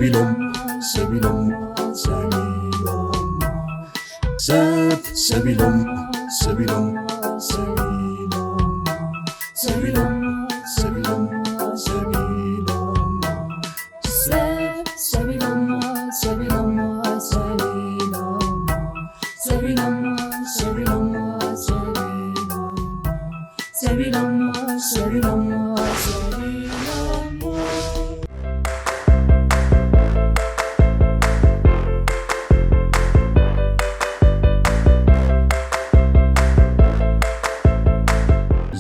ኢሎም ሰብ ኢሎም ሰብ ኢሎም ሰብ ሰብ ኢሎም ሰብ ኢሎም ሰብ ኢሎም ሰብ ኢሎም ሰብ ኢሎም ሰብ ኢሎም ሰብ ሰብ ኢሎም ሰብ ኢሎም ሰብ ኢሎም ሰብ ኢሎም ሰብ ኢሎም ሰብ ኢሎም ሰብ ኢሎም ሰብ ኢሎም ሰብ ኢሎም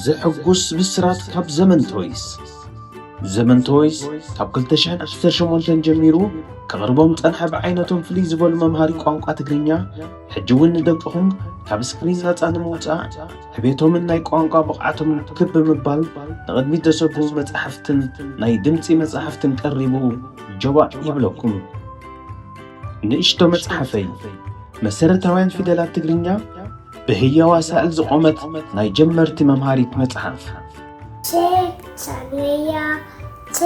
ዘሐጉስ ብስራት ካብ ዘመን ቶይስ። ዘመን ቶይስ ካብ ክልተ ሽሕን ዓሰርተ ሸሞንተን ጀሚሩ ከቕርቦም ዝጸንሐ ብዓይነቶም ፍልይ ዝበሉ መምሃሪ ቋንቋ ትግርኛ፣ ሕጂ እውን ንደቅኹም ካብ ስክሪን ናጻ ንምውጻእ፣ ዕቤቶምን ናይ ቋንቋ ብቕዓቶምን ክብ ብምባል ንቕድሚት ዘሰጉሙ መጻሕፍትን ናይ ድምጺ መጻሕፍትን ቀሪቡ ጀባእ ይብለኩም። ንእሽቶ መጽሓፈይ፣ መሰረታውያን ፊደላት ትግርኛ፣ ብህያው ኣሳእል ዝቖመት ናይ ጀመርቲ መምሃሪት መጽሓፍ። ቸ፣ ቻግለያ፣ ቸ፣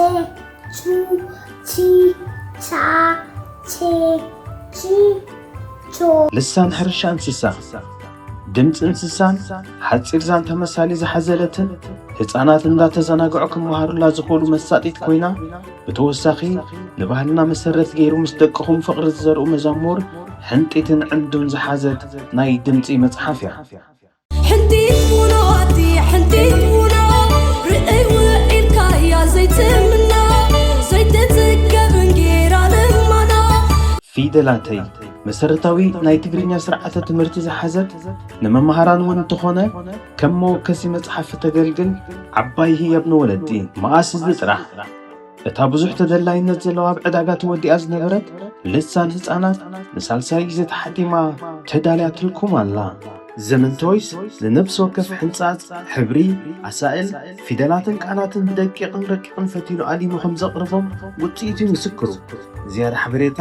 ቹ፣ ቺ፣ ቻ፣ ቼ፣ ቺ፣ ቾ። ልሳን ሕርሻ እንስሳ፣ ድምፂ እንስሳን ሓፂር ዛንታ መሳሊ ዝሓዘለትን ህፃናት እንዳተዘናግዑ ክመሃሩላ ዝኽእሉ መሳጢት ኮይና፣ ብተወሳኺ ንባህልና መሰረት ገይሩ ምስ ደቅኹም ፍቕሪ ዝዘርኡ መዛሙር ሕንጢትን ዕንዱን ዝሓዘት ናይ ድምፂ መፅሓፍ እያ። ሕንጢት ውኖ ኣቲ ሕንጢት ውኖ ርእይ ውዒልካያ ዘይትምና ዘይትጽገብ እንጌራ ልመና ፊደላተይ መሰረታዊ ናይ ትግርኛ ስርዓተ ትምህርቲ ዝሓዘት፣ ንመምሃራን እውን እንተኾነ ከም መወከሲ መጽሓፍ እተገልግል ዓባይ ህያብ ንወለዲ። መኣስ እዚ ጥራሕ፣ እታ ብዙሕ ተደላይነት ዘለዋ ኣብ ዕዳጋ ተወዲኣ ዝነበረት ልሳን ህጻናት ንሳልሳይ ግዜ ተሓቲማ ተዳልያትልኩም ኣላ። ዘመን ቶይስ ንነፍሲ ወከፍ ሕንጻጽ፣ ሕብሪ፣ ኣሳእል፣ ፊደላትን ቃላትን ብደቂቕን ረቂቕን ፈቲኑ ኣሊሙ ከም ዘቕርቦም ውጽኢት እዩ ምስክሩ። ዝያዳ ሓበሬታ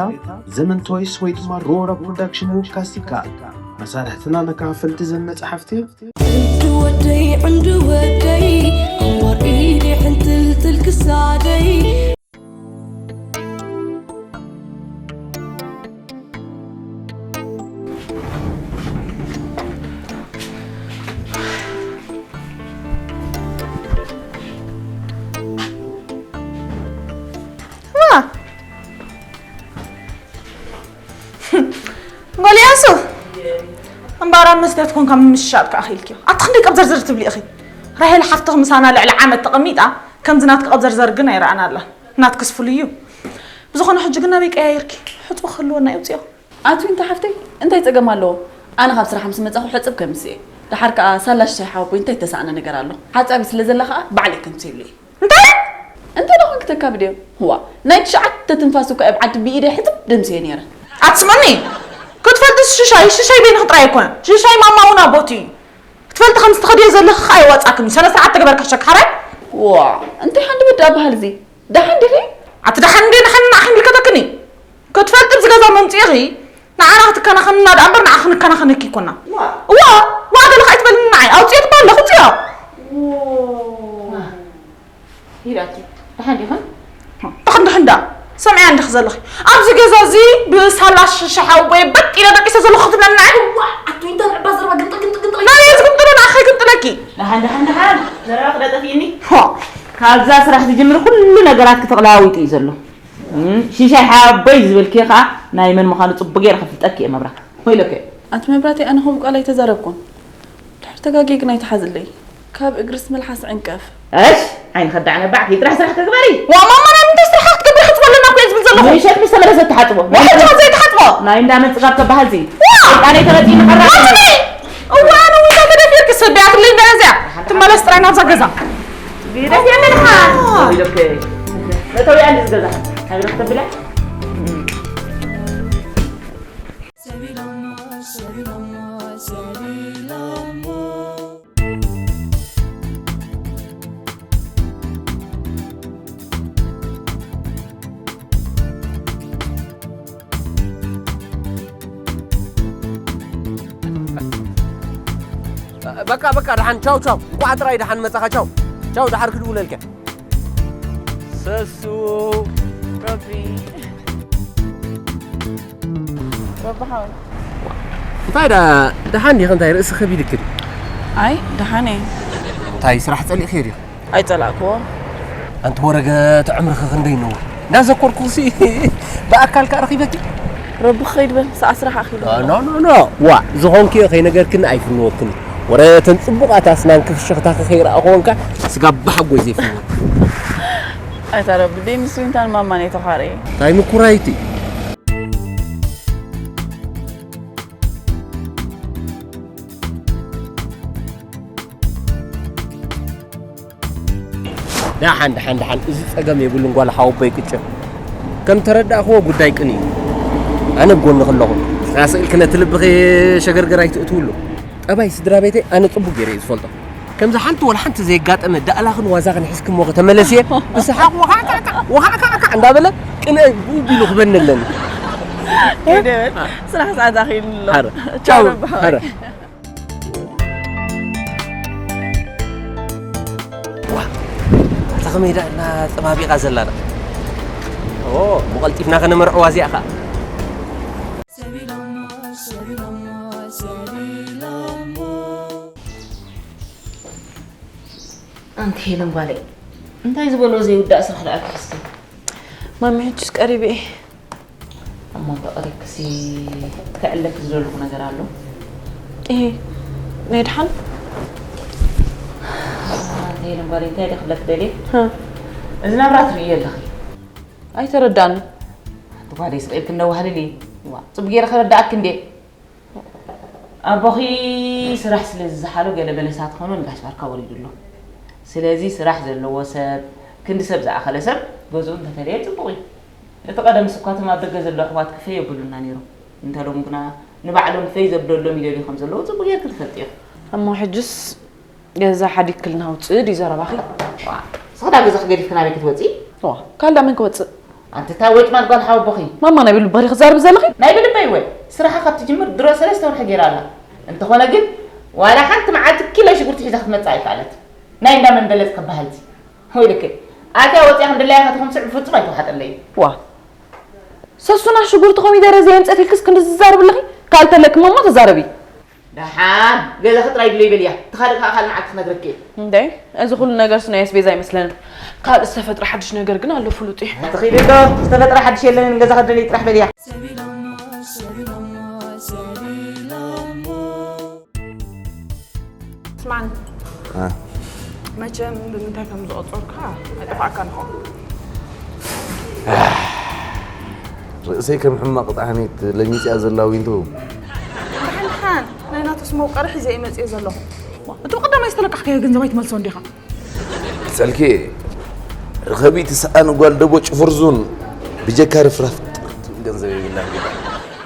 ዘመን ቶይስ ወይ ድማ ሮራ ፕሮዳክሽን ምውካስ ይከኣል። መሳርሕትና መካፈልቲ ዘን መጻሕፍቲ ዕንዱ ወደይ ዕንዱ ወደይ ኣዋር ኢደ ሕንትልትል ክሳደይ ጎልያሱ እምበኣር ኣብ መስትያት ኮንካ ምምሽሻጥ ከኣ ኺኢልክዮ። ኣቲ ክንደይ ቀብዘርዘር ትብሊ ኢኺ። ራሄል ሓፍትኺ ምሳና ልዕሊ ዓመት ተቐሚጣ ከምዚ ናትኪ ቀብዘርዘር ግን ኣይረኣናላን። ናትክስ ፍሉይ እዩ። ብዝኾነ ሕጂ ግን ናበይ ቀያይርኪ? ሕጽቢ ክህልወና የውጽኦ። ኣቲ ዊንታ ሓፍተይ እንታይ ጸገም ኣለዎ? ኣነ ካብ ስራሕ ምስ መጻኹ ሕጽብ ከምስ እየ። ደሓር ከኣ ሳላ ሽሻይ ሓወቦይ እንታይ እተሳእነ ነገር ኣሎ? ሓጻቢ ስለ ዘላ ከኣ ባዕለይ ከምስየሉ እየ። እንታይ? እንታይ ዶ ኮንኪ ተካብድዮ? ዋእ ናይ ትሽዓተ ትንፋስ እኮ እየ ኣብ ዓዲ ብኢደይ ሕጽብ ደምስየ ነይረ። ኣትስምዕኒ ክትፈልጥስ ሽሻይ ሽሻይ በይንኺ ጥራይ ኣይኮነን ሽሻይ ማማ እውን ኣቦቲ እዩ ክትፈልጢ ከምዚ ትኸድዮ ዘለኺ ከኣ የዋጻክን እዩ ሰነ ስርዓት ተግበር ክሕሸኪ ሓራይ ዋእ እንታይ ሓንደበት ደኣ በሃል እዚ ደሓን ዲኺ? ኣቲ ደሓን እንድየ ደሓን ንዓኺ ይምልከተክን እዩ ክትፈልጢ ኣብዚ ገዛ መምጺእኺ ንዓና ክትከናኸንና ደኣ እምበር ንዓኺ ክንከናኸነኪ ኣይኮናን። እዋ እዋ ገለ ከኣ ኣይትበልኒ ንዓይ ኣውጽዮ ትበሃል ኣለኺ ውጽዮ። ሂዳኪ ደሓን ዲኽን? ድኽን ድኽን ደኣ ሰምዕያ እንዲኺ ዘለኺ ኣብዚ ገዛ እዚ ብሳላ ሽሻይ ሓወቦየ በጥ ኢለ ደቂሰ ዘለኹ ክትብለኒ ንዓይ። እዋ ኣቲ እንታይ ንዕባ ዘረባ ግምጥል ግምጥል ግምጥል ናበይ እየ ዝግምጥሎ ንዓኺ ከይግምጥለኪ። ደሓን ደሓን ደሓን ዘረባ ክደጠፊእኒ። ካብዛ ስራሕ ትጅምሪ ኩሉ ነገራትኪ ተቕለዋዊጡ እዩ ዘሎ። ሽሻይ ሓቦይ ዝበልክዮ ከኣ ናይ መን ምዃኑ ጽቡቕ ገይረ ከፍልጠኪ እየ መብራት። ወይለከ። ኣቲ መብራተይ ኣነ ከምኡ ቃል ኣይተዛረብኩን። ድሕር ተጋግየ ግን ኣይትሓዝለይ። ካብ እግርስ መልሓስ ዕንቀፍ። እሽ ዓይኒ ከዳዕ ነባዕኪ ጥራሕ ስራሕ ተግበሪ። ዋእ ማማ ናይ ምንታይ ስራሕ ክትገብሪ ሕጽቦ ኣለና እኮ እየ ዝብል ዘለኹ። ምሸት ምስ ተመለሰት ትሓጽቦ። ምሸት ትሓጽቦ። ናይ እንዳ መን ጽጋብ ከበሃል እዚ። ዋእ! ቃለይ ተመጺእኒ ቀራብ። እዋ ኣነ ዊዛ ተደፊርኪ ስብያትለይ እንዳ እዚኣ ትመለስ ጥራይ ናብዛ ገዛ። ግደፍ የምልኻ። ኢለክ መእተዊኣ እንዲ ዝገዛኻ ሓቢረ ክተብላ በቃ በቃ ደሓን ቻው ቻው እንቋዕ ጥራይ ደሓን መጻኻ ቻው ቻው ደሓር ክድውለልካ ሰሱ ረቢ ኣባሓወይ። እንታይ ዳ ደሓን ዲኺ? እንታይ ርእሲ ከቢድኪ ድዩ? ኣይ ደሓን እየ። እንታይ ስራሕ ጸሊእኺ ዲኺ? ኣይጸላእክዎ። ኣንቲ ወረገት ዕምርኺ ክንደይ ነውር እንዳዘኮርኩሲ ብኣካል ከኣ ረኺበኪ። ረቢ ክኸይድ በል ሰዓ ስራሕ ኣኺሉ። ኖ ኖ ኖ ዋ ዝኾንክዮ ከይነገርክኒ ኣይፍንወክን። ወረ ተን ጽቡቓት ኣስናንኪ ፍሽኽታኺ ከይረኣኹወንካ ስጋብ ብሓጎይ ዘይፍንወክ። ኣይታ ረቢ ደይ ምስ ዊንታን ማማን እየ ተኻርየ። እንታይ ምኩራይቲ። ደሓን ደሓን ደሓን፣ እዚ ጸገም የብሉን ጓል ሓወቦይ ቅጭ። ከም ተረዳእኽዎ ጉዳይ ቅን እዩ። ኣነ ብጎንኺ ኣለኹ። ስእልኪ ነቲ ልብኺ ሸገርገር ኣይትእትውሉ። ጠባይ ስድራ ቤተይ ኣነ ጽቡቅ ገይረ እየ ዝፈልጦ። ከምዚ ሓንቲ ወላ ሓንቲ ዘየጋጠመ ዳእላኽን ዋዛኽን ሒዝክሞ ከተመለስየ ብሰሓቕ ወኻዕካዕካዕ ወኻዕካዕካዕ እንዳበለ ቅነ ብኡ ቢሉ ክበኒ ኣለኒ። ከይደ በል ስራሕ ሰዓት ኣኺሉ ኣሎ። ሃረ ቻው ቻው ረቢ ሓወይ። ሃረ። ዋ፣ እታ ከመይ ዳ እና ጸባቢቓ ዘላ ዳ? ኦ፣ እሞ ቀልጢፍና ከነመርዕዋ እዚኣ ኸኣ። ኣንቲ ሄለን ጓለይ፣ እንታይ ዝበሎ ዘይውዳእ ስራሕ ደኣ ክሕዝኪ? ማሚ ሕጅስ ቀሪበ እየ። ኣብ መንጎ ቀሪብክሲ ክዕለኪ ዝደለኹ ነገር ኣሎ። እሄ ናይ ድሓን ኣንቲ ሄለን ጓለይ፣ እንታይ ደኣ ክብለኪ ደልየ? ሃ፣ እዚ ናብራ ትርእዮ ኣለኺ። ኣይተረዳኒ። ኣንቲ ጓለይ ስቕ ኢልኪ እንዳዋህልሊ። ዋ፣ ጽቡቅ ገይረ ከረዳእኪ እንዴ? ኣቦኺ ስራሕ ስለ ዝዝሓሎ ገለ በለሳት ኾኖ ንጋሽ ባርካ ወሪዱ ኣሎ። ስለዚ ስራሕ ዘለዎ ሰብ፣ ክንዲ ሰብ ዝኣኸለ ሰብ ገዝኡ እንተተለየ ጽቡቕ እዩ። እቲ ቀደምስ እኳ እቶም ኣብ ደገ ዘለዉ ኣሕዋት ክፈይ የብሉና ነይሮም። እንተ ሎሚ ግና ንባዕሎም ፈይ ዘብለሎም ይደልዩ ከም ዘለዉ ጽቡቕ ጌርኪ ትፈልጢ ኢኺ። እሞ ሕጅስ ገዛ ሓዲግክልና ውፅእ ድዩ ዘረባኺ? ዋ፣ ንስኺ ዳ ገዛኺ ገዲፍኪ ናበይ ክትወጺ? ዋ፣ ካልእ ዳ መን ክወፅእ? ኣንቲ እታ ወጭማድ ጓል ሓወቦኺ። ማማ ናይ ብልበኺ ክዛርቢ ዘለኺ? ናይ ብልበይ እወ። ስራሓ ካብ ትጅምር ድሮ ሰለስተ ወርሒ ገይራ ኣላ። እንተኾነ ግን ዋላ ሓንቲ መዓልቲ ኪሎ ሽጉርቲ ሒዛ ክትመጽእ ኣይከኣለት። ናይ እንዳ መን በለጽ ከባሃልቲ። ወይልከይ። ኣትያ ወጺኣ ክንድላያ ከተኹምስዕ ብፍጹም ኣይተዋሓጠለይ። ዋ። ሰሱና ሽጉርቲ ኮሚደረ ዘየምፀት ኢልክስ ክንዲ ዝዛረብ ኣለኺ? ካልእ ተለኪ ማማ ተዛረቢ። ደሓን ገዛኺ ጥራይ ድለይ በልያ። እቲ ካልእ ከዓ ካልእ መዓልቲ ክነግረኪ እየ። እንዴ፣ እዚ ኩሉ ነገርስ ናይ ኣስቤዛ ኣይመስለንን። ካልእ ዝተፈጥረ ሓድሽ ነገር ግን ኣሎ ፍሉጥ እዩ። ተኺሉ ኣሎ። ዝተፈጥረ ሓድሽ የለንን። ገዛኺ ድለይ ጥራሕ በልያ። ስማዕኒ፣ መቸም ብምንታይ ከም ዝቐጸርካ ኣይጠፋእካን ኢኻ። ርእሰይ ከም ሕማቕ ጣሕኒት ለሚጽያ ዘላ ዊንቶ። ደሓን ደሓን ናይ ናቱስ መውቀሪ ሒዘ እየ መጽየ ዘለኹ። እቲ ብቐዳማይ ዝተለቃሕካዮ ገንዘብ ኣይትመልሶ እንዲኻ? ጸልኪ ርኸቢት ሰኣን ጓል ደቦጭ ፍርዙን ብጀካ ርፍራፍ ጥርት ገንዘብ የብላን።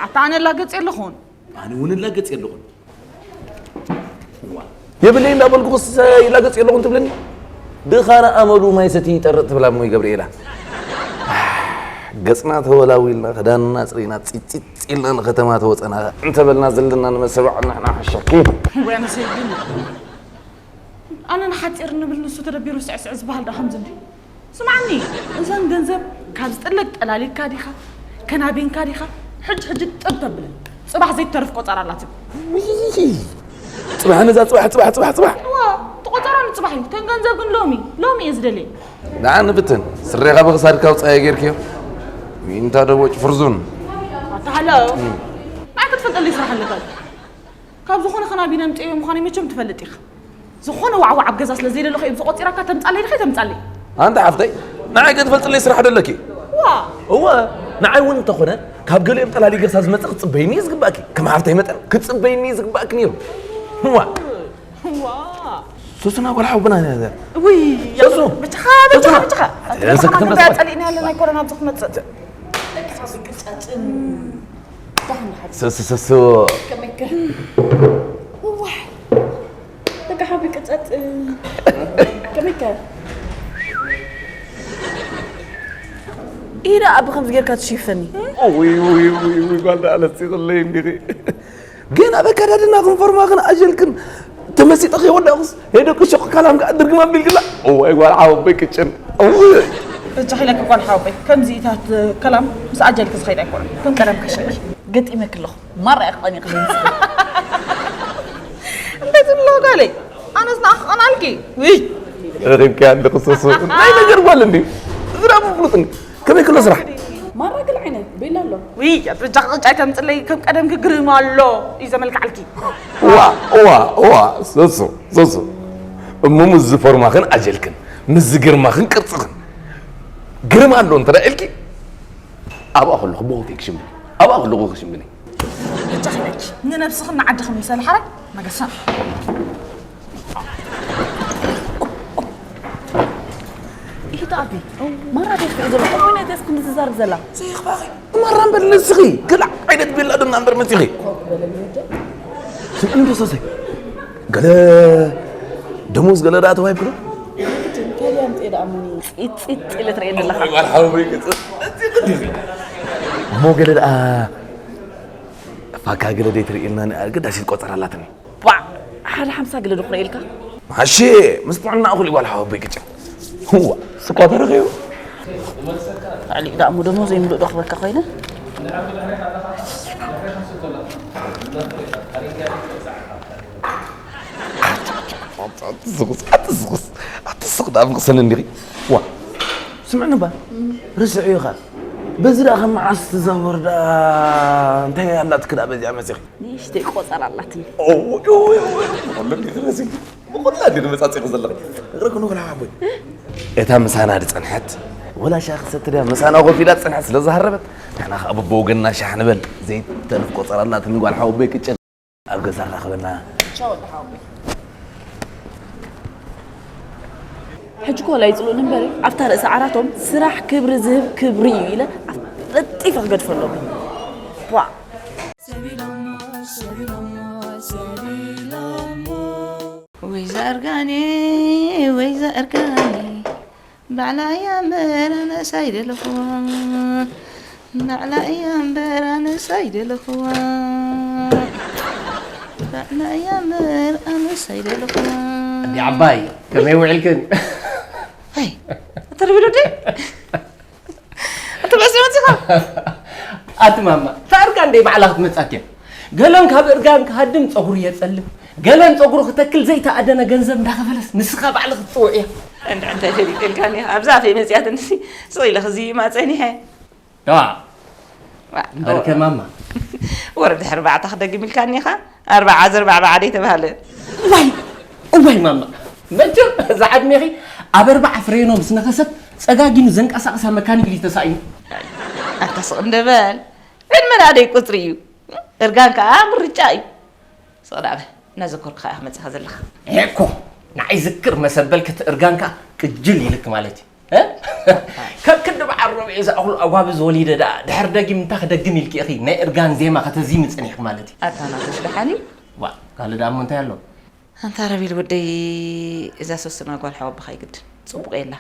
ኣታ ኣነ እላገጽ የለኹን። ኣነ እውን እላገጽ የለኹን። የብለይ እንዳበልኩ ክስ ይላገጽ የለኹን ትብለኒ። ድኻነ ኣመሉ ማይ ሰቲ ይጠርጥ ትብላ እሞ ገብርኤላ። ገጽና ተወላዊልና ክዳንና ጽሪና ጺጺጽ ኢልና ንከተማ ተወጸና እንተበልና ዘለና ንመሰባዕ ንሕና ሓሻኪ። ወይ ኣነ ሰይድን ኣነ ንሓጺር ንብል ንሱ ተደቢሩ ስዕስዕ ዝበሃል ዳ ከምዚ እንዲ ስማዕኒ፣ እዘን ገንዘብ ካብ ዝጥለቅ ጠላሊልካ ዲኻ ከናቢንካ ዲኻ? ሕጂ ሕጂ ጥብ ተብለን ጽባሕ ዘይትተርፍ ቆጸራ ኣላትን። ጽባሕ ነዛ ጽባሕ ጽባሕ ጽባሕ ጽባሕ እዋ፣ እቲ ቆጸራ ንጽባሕ እዩ። እተን ገንዘብ ግን ሎሚ ሎሚ እየ ዝደልየ። ደኣ ንብትን ስሬኻ ብኽሳድካ ውጻየ ጌርክዮ። ዊንታ ደቦጭ ፍርዙን። ኣታሃሎ ኣይ ክትፈልጠለይ ስራሕ ኣለካ። ካብ ዝኾነ ከናቢነ ምጽእዮ ምዃነይ መቸም ትፈልጥ ኢኻ። ዝኾነ ዋዕዋዕ ኣብ ገዛ ስለ ዘይደለኹ እዮም ዝቆጺራካ ተምጻለይ ድኻ ተምጻለይ። ኣንታ ሓፍተይ ንዓይ ከትፈልጥለይ ስራሕ ደለኪ። ዋ እወ ንዓይ እውን እንተኾነ ካብ ገሊኦም ጠላሊ ገርሳ ዝመጽእ ክትጽበይኒ እዩ ዝግባእኪ። ከም ሓፍተይ መጠን ክትጽበይኒ እዩ ዝግባእኪ ነይሩ። ዋ ዋ ሱሱና ጓል ሓውብና እያ። ውይ ሰሱ! ብቻኻ ብቻኻ ብቻኻ። ኣቲ ሰክትን ኣቲ በስመ። ጸሊእና ያለን ኣይኮነን ኣብዚ ክትመጽእ። ሰሱ ሰሱ ዋይ ደቂ ሓቢ ቅጸጥ ከመይከ ኢዳ ኣብ ከምዚ ጌርካ ትሽፈኒ ውይ ውይ ውይ ውይ ጓል ደኣ ለጺቕለይ እንዲኺ ገና በካዳድናኽን ፎርማኽን ኣጀልክን ተመሲጠ ከይወዳእኹስ ሄደ ክሾቕ ካላም ከኣ ድርግም ኣቢልክላ እዋይ ጓል ሓወቦይ ቅጭን እውይ እጃ ኺለኪ ጓል ሓወቦይ ከምዚ ኢታት ከላም ምስ ኣጀልኪ ዝኸይድ ኣይኮነን ከም ቀደም ከሸቂ ገጢመኪ ኣለኹ። ማራ ኢኺ ቀኒኺ ዘይንስኺ። እንታይ ትብሎ ጋለይ? ኣነስ ንኣኺ ቀናልኪ። ውይ! ረኺብኪ ኣለኹ ሶሶ። ናይ ነገር ጓል እንዲ ዝራ ምፍሉጥኒ። ከመይ ክሎ ስራሕ? ማራ ገለ ዓይነት ቤላ ኣሎ። ውይ በጃ ቅጫ ኣይተምፅለይ ከም ቀደም ግግርም ኣሎ እዩ ዘመልክዓልኪ። ዋ ዋ ዋ ሶሶ ሶሶ። እሞ ምስዚ ፎርማኽን ኣጀልክን ምስዚ ግርማኽን ቅርፅኽን ግርማ ኣሎ እንተ ኢልኪ ኣብኣ ከለኹ ብሆቴ ክሽምኒ ኣብኣ ከለኹ ክሽምኒ በጃ ክለኪ ንነብስኽን ንዓድኽን ምሰል ሓራይ መገሳ። ኢሂ ተኣቢ ማራ ደስ ክእ ዘሎ ቆይ ናይ ደስ ክንዲ ዝዛርብ ዘላ ዘይኽፋኺ ማራ እምበር ንስኺ ገለ ዓይነት ቤላ ዶ እናንበር መፂኺ ስምዕኒ ዶ ሶሰይ ገለ ደሞዝ ገለ ደኣ ተዋሂብክዶ ፂጥ ፂጥ ኢለ ትርእየኒ ኣለኻ ጓል ሓወቦይ ቅፅል መፂኺ ዲኺ እሞ ገለ ደኣ ፋካ ገለ ደይ ትርእየልና ኣገዳሲት ቆፀራ ኣላትኒ ቧዕ ሓደ ሓምሳ ገለ ዶ ክርእየልካ ማሺ ምስ ጥዕና እኹል ጓል ሓወቦይ ቅጭ ህዋ ስኳ ተረኺቡ ኣሊእ ደኣ እሞ ደሞ ዘይምሉእ ዶ ክበካ ኮይነ ኣትስኹስ ኣትስኹስ ኣትስኹ ደኣ ምቕሰን እንዲኺ ዋ ስምዕኒ ባ ርስዑ ኢኻ በዚ ደኣ ከም መዓስ ትዛወር ደኣ እንታይ ኣላትክ ደኣ በዚኣ መፂኺ ንእሽተይ ቆፀር ኣላትኒ ብኩላ እንዲ መፃፂኹ ዘለኺ እግረክ ንኩላ ሓቦይ እታ ምሳና ዝፀንሐት ወላ ሻሂ ክሰቲ ድያ ምሳና ኮፍ ኢላ ዝፀንሐት ስለ ዝሃረበት ንሕና ከዓ በብወገንና ሻሕ ንበል ዘይተርፍ ቆፀር ኣላትኒ ጓል ሓወቦይ ቅጭን ኣብ ገዛ ራኽበና ሕጂ ኮላ ይፅልኡኒ እምበር ኣብታ ርእሲ ዓራቶም ስራሕ ክብሪ ዝህብ ክብሪ እዩ ኢለ ለጢፈ ክገድፎ ኣለኹ ቧዕ ወይ ዘእርጋኒ ወይ ዘእርጋኒ ባዕላ እያ እምበር ኣነስ ኣይደለኹዋ ባዕላ እያ እምበር ኣነስ ኣይደለኹዋ ባዕላ እያ እምበር ኣነስ ኣይደለኹዋ እንዲ ዓባይ ከመይ ውዕልክን ኣይ ኣተርቢዶ ደ ኣተ በስ መፂኻ ኣቲ ማማ እታ እርጋን ደይ ባዕላ ክትመፃት እያ ገለን ካብ እርጋን ክሃድም ፀጉሩ የፀልም ገለን ፀጉሩ ክተክል ዘይተኣደነ ገንዘብ እንዳኸፈለስ ንስኻ ባዕልኽ ትፅውዕ እያ እንድዕንታይ ፈሊጠልካኒ ኣብዛ ኣፈይ መፅያትንሲ ስቕ ኢለ ክዝይማ ፀኒሐ ደዋ በርከ ማማ ወረ ድሕሪ ባዕታ ክደግም ኢልካኒ ኢኻ ኣርባዓ ዘርባዕባዓ ደይ ተባሃለ እዋይ እዋይ ማማ መቸም እዛ ዕድሜኺ ኣብ ኣርባዓ ፍሬኖ ምስ ነኸሰት ፀጋጊኑ ዘንቀሳቕሳ መካኒክ ድዩ ተሳኢኑ ኣታ ስቕ እንደበል ዕድመ ናደይ ቁፅሪ እዩ እርጋን ከዓ ምርጫ እዩ ስቕ ዳበ እናዘከርኩ ከዓ መፅኻ ዘለኻ ሄኮ ንዓይ ዝክር መሰበልክት እርጋንካ ቅጅል ኢልክ ማለት እዩ ከም ክንዲ በዓል ሮብዒ ዝኣኽሉ ኣጓብዝ ወሊደ ደኣ ድሕር ደጊም እንታይ ክደግም ኢልኪ ኢኺ ናይ እርጋን ዜማ ከተዚሚ ጸኒሕኪ ማለት እዩ ኣታ ናተሽ ደሓን እዩ ዋ ካልእ ደኣ እሞ እንታይ ኣሎ ኣንታ ረቢል ወደይ እዛ ሰስና ጓል ሓወብኻ ይግድን ጽቡቕ የላ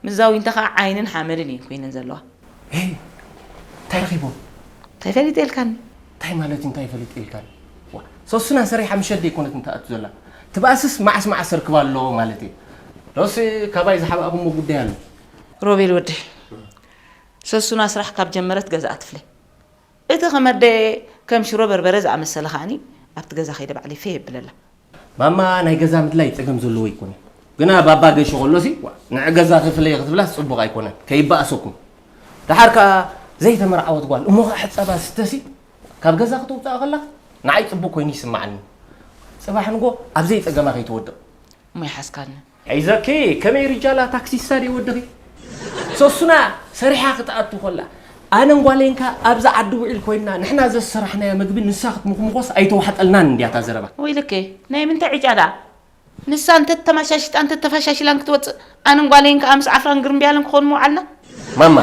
ምዛ ዊንታ ኸዓ ዓይንን ሓመድን እየን ኮይነን ዘለዋ እንታይ ረኺቦም እንታይ ፈሊጠ ኢልካኒ እንታይ ማለት እንታይ ፈሊጠ ኢልካኒ ሰሱና ሰሪሓ ምሸት ደይኮነት እንተኣቱ ዘላ ትባእስስ መዓስ መዓስ ሰርክባ ኣሎ ማለት እየ ዶስ ካባይ ዝሓባእኹሞ ጉዳይ ኣሎ ሮቤል ወደይ ሰሱና ስራሕ ካብ ጀመረት ገዛኣ ትፍለ እቲ ከመደ ከም ሽሮ በርበረ ዝኣመሰለ ከዓኒ ኣብቲ ገዛ ከይደ ባዕለይ ፈ የብለላ ማማ ናይ ገዛ ምድላይ ጸገም ዘለዎ ኣይኮነን ግና ባባ ገሹ ከሎሲ ንዕ ገዛ ክፍለየ ክትብላስ ጽቡቕ ኣይኮነን ከይበኣሰኩም ደሓር ከኣ ዘይተመርዓወት ጓል እሞ ከኣ ሕጸባ ስተሲ ካብ ገዛ ክትውጻእ ከላ ንዓይ ጽቡቕ ኮይኑ ይስምዓኒ ጽባሕ ንጎ ኣብ ዘይጸገማ ከይትወድቕ እሞ ይሓዝካኒ ሒዘኪ ከመይ ሪጃላ ታክሲሳ ድየ ወድኺ ሰሱና ሰሪሓ ክትኣቱ ከላ ኣነን ጓለይንካ ኣብዛ ዓዲ ውዒል ኮይንና ንሕና ዘሰራሕናዮ ምግቢ ንሳ ክትምኽምኾስ ኣይተዋሕጠልናን እንድያ እታ ዘረባ ወይለከ ናይ ምንታይ ዕጫ ደኣ ንሳ እንተተማሻሽጣ እንተተፋሻሽላን ክትወፅእ ኣነን ጓለይን ከዓ ምስ ዓፍራን ግርምብያለን ክኾኑ ምውዓልና ማማ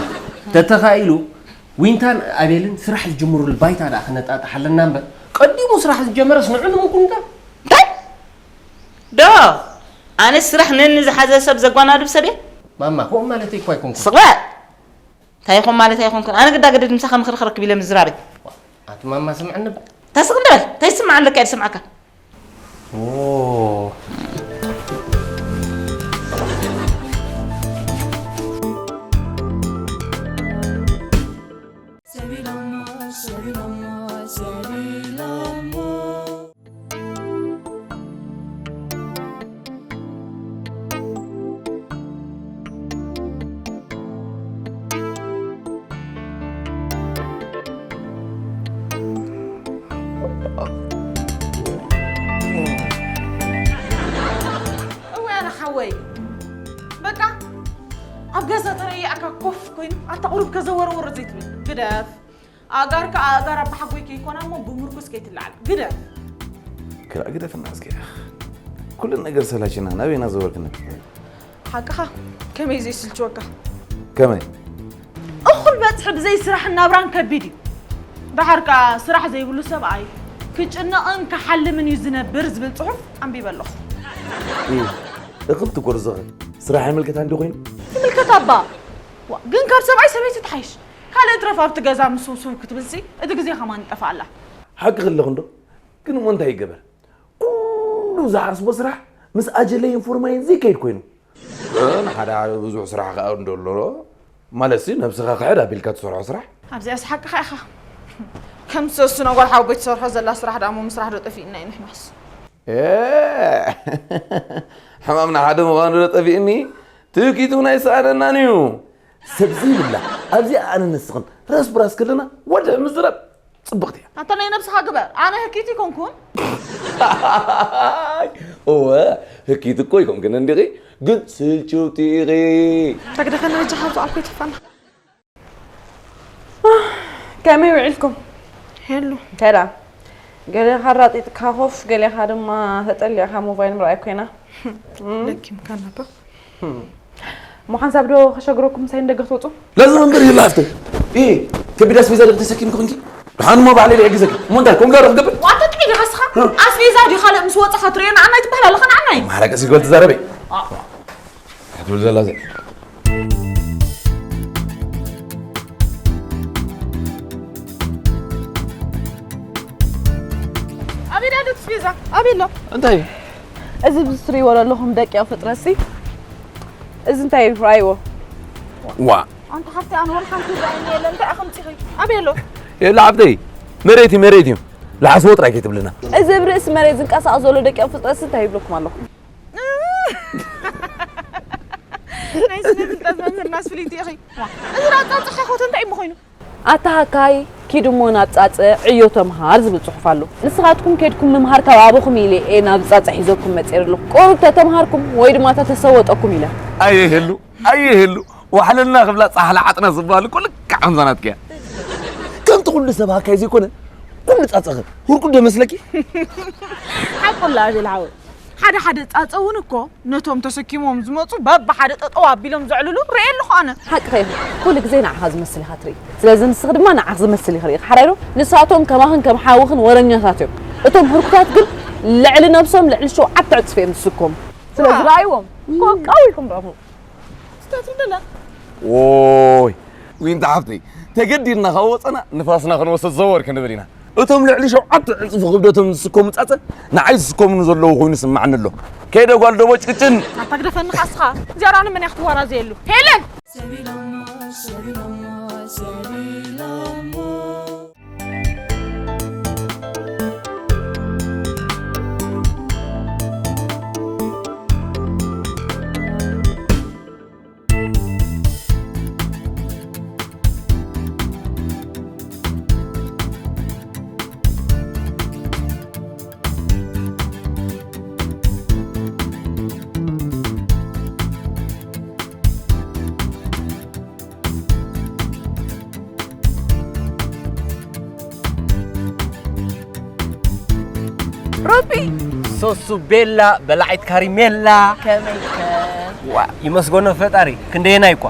ተተኻኢሉ ዊንታን ኣቤልን ስራሕ ዝጅምሩሉ ባይታ ደኣ ክነጣጥሕ ኣለና እምበር ቀዲሙ ስራሕ ዝጀመረስ ንዑ ንምኩንታ እንታይ ዶ ኣነ ስራሕ ነኒ ዝሓዘ ሰብ ዘጓናድብ ሰብ እየ ማማ ከምኡ ማለተይ እኳ ኣይኮንኩ ስቕ በል እንታይ ይኾን ማለት ኣይኾንኩን ኣነ ግዳ ግድድ ምሳኻ ምኽሪ ክረክብ ኢለ ምዝራበይ ኣቲ ማማ ስምዕኒ በል ተስቕ እንድበል እንታይ ዝስምዓ ኣለካ እየ ዝስምዓካ እወ፣ ኣነ ሓወይ፣ በቃ ኣብ ገዛ ተረያእካ ኮፍ ኮይኑ ኣታ ቁሩብ ከዘወረወረ ዘይትብል ግደፍ። ኣእጋርካ ኣእጋር ኣባሓጎይ ከይኮና እሞ ብምርኩስ ከይትለዓል ግደፍ። ክላ ግደፍና እስኪ። ኩሉ ነገር ሰላችና ናበይና ዘወርክና? ሓቅኻ፣ ከመይ ዘይስልችወካ? ከመይ? እኹል በጽሒ ብዘይ ስራሕን ናብራን ከቢድ እዩ። ደሓር ከኣ ስራሕ ዘይብሉ ሰብኣይ ክጭነቕን ክሓልምን እዩ ዝነብር ዝብል ጽሑፍ ኣንቢበ ኣለኹ። እየ እኽል ትጎርዘኺ። ስራሕ ኣይምልከታን ድዩ ኮይኑ? ይምልከታ እባ። ዋ፣ ግን ካብ ሰብኣይ ሰበይቲ ትሓይሽ። ካልእ ትረፍ ኣብቲ ገዛ ምስ ስውስው ክትብልሲ እቲ ግዜ ከማን ይጠፍኣላ። ሓቂ ከለኹ እንዶ ግን እሞ እንታይ ይገበር? ኩሉ ዝሓስቦ ስራሕ ምስ ኣጀለይን ፎርማይን ዘይከይድ ኮይኑ። ንሓደ ሓደ ብዙሕ ስራሕ ከኣ እንዶ ኣሎ። ማለትሲ ነብስኻ ክሕድ ኣቢልካ ትሰርሖ ስራሕ። ኣብዚኣስ ሓቅኻ ኢኻ። ከም ዝሰስኖ ጓል ሓወቦይ ትሰርሖ ዘላ ስራሕ ደኣ እሞ ምስራሕ ዶ ጠፊእና እዩ ንሕናስ? ኤ፣ ሕማምና ሓደ ምዃኑ ዶ ጠፊእኒ? ትህኪት እውን ኣይሰኣነናን እዩ። ሰብ ዘይብላ ኣብዚኣ ኣነ ንስኽን ራስ ብራስ ከለና ወድሕ ምዝራብ ጽብቕቲ እያ። ኣታ ናይ ነብስኻ ግበር፣ ኣነ ህኪት ይኮንኩን። እወ ህኪት እኮ ይኮንክን እንዲኺ፣ ግን ስልችውቲ ኢኺ። ተግደፈና በጃኻ ኣብዚ ኣልኮ ይትፋና። ከመይ ውዒልኩም? ሄሉ ከላ ገሊኻ ኣራጢጥካ ኮፍ፣ ገሊኻ ድማ ተጠሊዕካ ሞባይል ምርኣይ ኮይና። ለኪምካ ነበር። እሞ ሓንሳብ ዶ ከሸግረኩም ምሳይ ንደገ ክትወፁ? ላዝም እምበር ይላ ሃፍተይ። ኢ ከቢድ ኣስቤዛ ዶ ተሰኪምኪ ኮንኪ? ድሓን እሞ ባዕለይ ይሕግዘኪ። እሞ እንታይ ኮንካ ዶ ክገብር? ዋታ ጥዒ ዲኻ እስኻ? ኣስቤዛ ድዩ ካልእ ምስ ወፅኻ ትርእየና? ኣናይ ትበሃል ኣለኻ ንዓናይ። ማሕረቀ ሲጎል ትዛረበይ። ክትብል ዘላ ዘ ኣበይ ዳዶ ትስቤዛ ኣበይ ኣሎ? እንታይ እዩ? እዚ ብዝትሪእዎ ዘለኹም ደቂቕ ፍጥረትሲ እዚ እንታይ እዩ? ረኣይዎ። ዋ ኣንቲ ሓፍቲ ኣነ ወላ ሓንቲ ይረኣየኒ የለን። እንታይ ኢኹም ፂኺ? ኣበይ ኣሎ? የለ ዓብደይ መሬት እዩ መሬት እዩ። ልሓስዎ ጥራይ ከይትብልና። እዚ ብርእሲ መሬት ዝንቀሳቐስ ዘሎ ደቂቕ ፍጥረትሲ እንታይ ይብለኩም ኣለኹም? ናይ ስነ ፍልጠት መምህርናስ ፍልይቲ ኢኺ። እዚ ዳኣ ጻጽ ሓኾት እንታይ እሞ ኮይኑ? ኣታ ሃካይ ኪድ እሞ ናብ ጻጸ ዕዮ ተምሃር ዝብል ጽሑፍ ኣሎ። ንስኻትኩም ኬድኩም ምምሃር ካብ ኣበኹም ኢለ እየ ናብ ጻጸ ሒዘኩም መጽየ ዘለኹ። ቁሩብ ተተምሃርኩም ወይ ድማ ተተሰወጠኩም ኢለ። ኣየ ሄሉ ኣየ ሄሉ ዋሕለልና ክብላ ጻሕሊ ዓጥና ዝበሃል እኮ ልክዕ ከምዛ ናትኪ እያ። ከምቲ ኩሉ ሰብ ሃካይ ዘይኮነ ኩሉ ጻጸኸ ህርኩ ዶ መስለኪ? ሓቁላ ኣቤል ሓወይ ሓደ ሓደ ጻጸ እውን እኮ ነቶም ተሰኪሞም ዝመጹ በብሓደ ጠጠው ኣቢሎም ዘዕልሉ ርእየ ኣለኹ ኣነ። ሓቅኻ ኢኺ። ኩሉ ግዜ ንዓኻ ዝመስል ኢኻ ትርኢ። ስለዚ ንስኺ ድማ ንዓኺ ዝመስል ኢኺ ርኢኺ። ሓራይ ዶ? ንሳቶም ከማኽን ከም ሓውኽን ወረኛታት እዮም። እቶም ህርኩታት ግን ልዕሊ ነብሶም ልዕሊ ሸውዓተ ዕጽፊ እዮም ዝስከሙ። ስለዚ ረኣይዎም። ኮንቃው ኢኹም ረኣኹ። ስታትርደላ ዎይ ዊንታ ሓፍተይ ተገዲድና ካብ ወፀና ንፋስና ክንወስድ ዘወር ክንብል ኢና። እቶም ልዕሊ ሸውዓተ ዕፅፊ ክብደቶም ዝስከሙ ፃፀ ንዓይ ዝስከሙኒ ዘለዉ ኮይኑ ይስማዓኒ ኣሎ። ከይደ ጓል ደቦጭ ቅጭን። ኣታ ግደፈኒ ኻስኻ እዚኣ ራኒ መን እያ ክትወራዘየሉ ሄለን። ሮቢ ሶሱ ቤላ በላዒት ካሪሜላ ከመይከ ዋ ይመስገኖ ፈጣሪ ክንደየናይ እኳ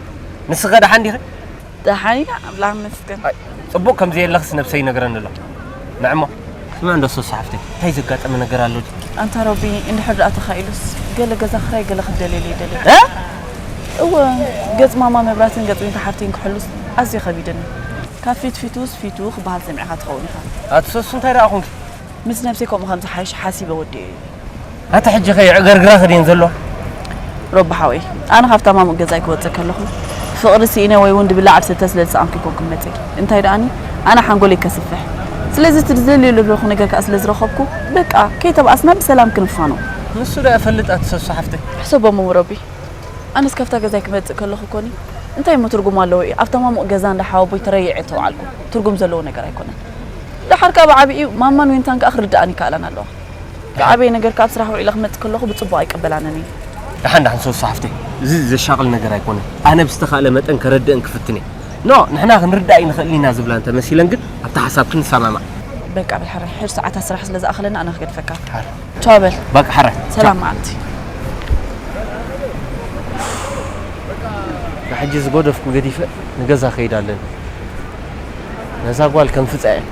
ንስኸ ደሓን ዲኸ ደሓን ኢና ኣምላኽ መስገን ጽቡቕ ከም ዘየለኽስ ነብሰይ ይነግረኒ ኣሎ ንዕሞ ስማ እንዶ ሶሱ ሓፍተይ እንታይ ዘጋጠመ ነገር ኣሎ ኣንታ ሮቢ እንድሕር ደኣ ተኻኢሉስ ገለ ገዛ ክራይ ገለ ክደልየሉ ይደሊ እወ ገጽ ማማ መብራትን ገጽ ዊንታ ሓፍተይን ክሕሉስ ኣዝዩ ከቢድኒ ካብ ፊት ፊቱስ ፊቱ ክበሃል ሰሚዕኻ ትኸውን ኢኻ ኣቲ ሶሱ እንታይ ደኣ ኹንኪ ምስ ነብሰይ ከምኡ ከም ዝሓይሽ ሓሲበ ወዲኤ እዩ ኣቲ ሕጂ ኸ ይዕገርግራ ክድየን ዘሎ ሮቢ ሓወይ ኣነ ካብታ ማሙእ ገዛይ ክወፅእ ከለኹ ፍቕሪ ስኢነ ወይ እውን ድብላዕ ኣብ ሰተ ስለ ዝሰኣንኩ ይኮንኩ መፅእ እንታይ ደኣኒ ኣነ ሓንጎለይ ከስፍሕ። ስለዚ እቲ ዝደልዮ ዘለኹ ነገር ከኣ ስለ ዝረኸብኩ፣ በቃ ከይተባኣስና ብሰላም ክንፋኖ። ንሱ ደኣ እፈልጥ ኣቲ ሰሱ ሓፍተይ። ሕሰቦ እሞ ረቢ። ኣነስ ካብታ ገዛይ ክመጽእ ከለኹ ኮኒ እንታይ እሞ ትርጉም ኣለዎ እዩ? ኣብታ ማሙቕ ገዛ እንዳ ሓወቦይ ተረይዐ እተውዓልኩ። ትርጉም ዘለዎ ነገር ኣይኮነን። ደሓር ከኣ ብዓቢኡ ማማን ዊንታን ከኣ ክርድኣን ይከኣላን ኣለዋ። ዝዓበየ ነገር ከኣ ኣብ ስራሕ ውዒለ ክመጽእ ከለኹ ብጽቡቕ ኣይቀበላንን እየ። ደሓን ደሓን ሰሱ ሓፍተይ፣ እዚ ዘሻቕል ነገር ኣይኮነን። ኣነ ብዝተኻእለ መጠን ከረድእን ክፍትን እየ። ኖ፣ ንሕና ክንርዳእ ኣይንኽእልን ኢና ዝብላ እንተመሲለን ግን ኣብቲ ሓሳብ ክንሰማማዕ። በቃ በል ሓራይ፣ ሕር ሰዓታት ስራሕ ስለ ዝኣኸለና ኣነ ክገድፈካ። ሓር። ቻው በል። በቃ ሓራይ። ሰላም መዓልቲ። ንሕጂ ዝጎደፍኩ ገዲፈ ንገዛ ከይድ ኣለኒ። ነዛ ጓል ከም ፍጻ እየ።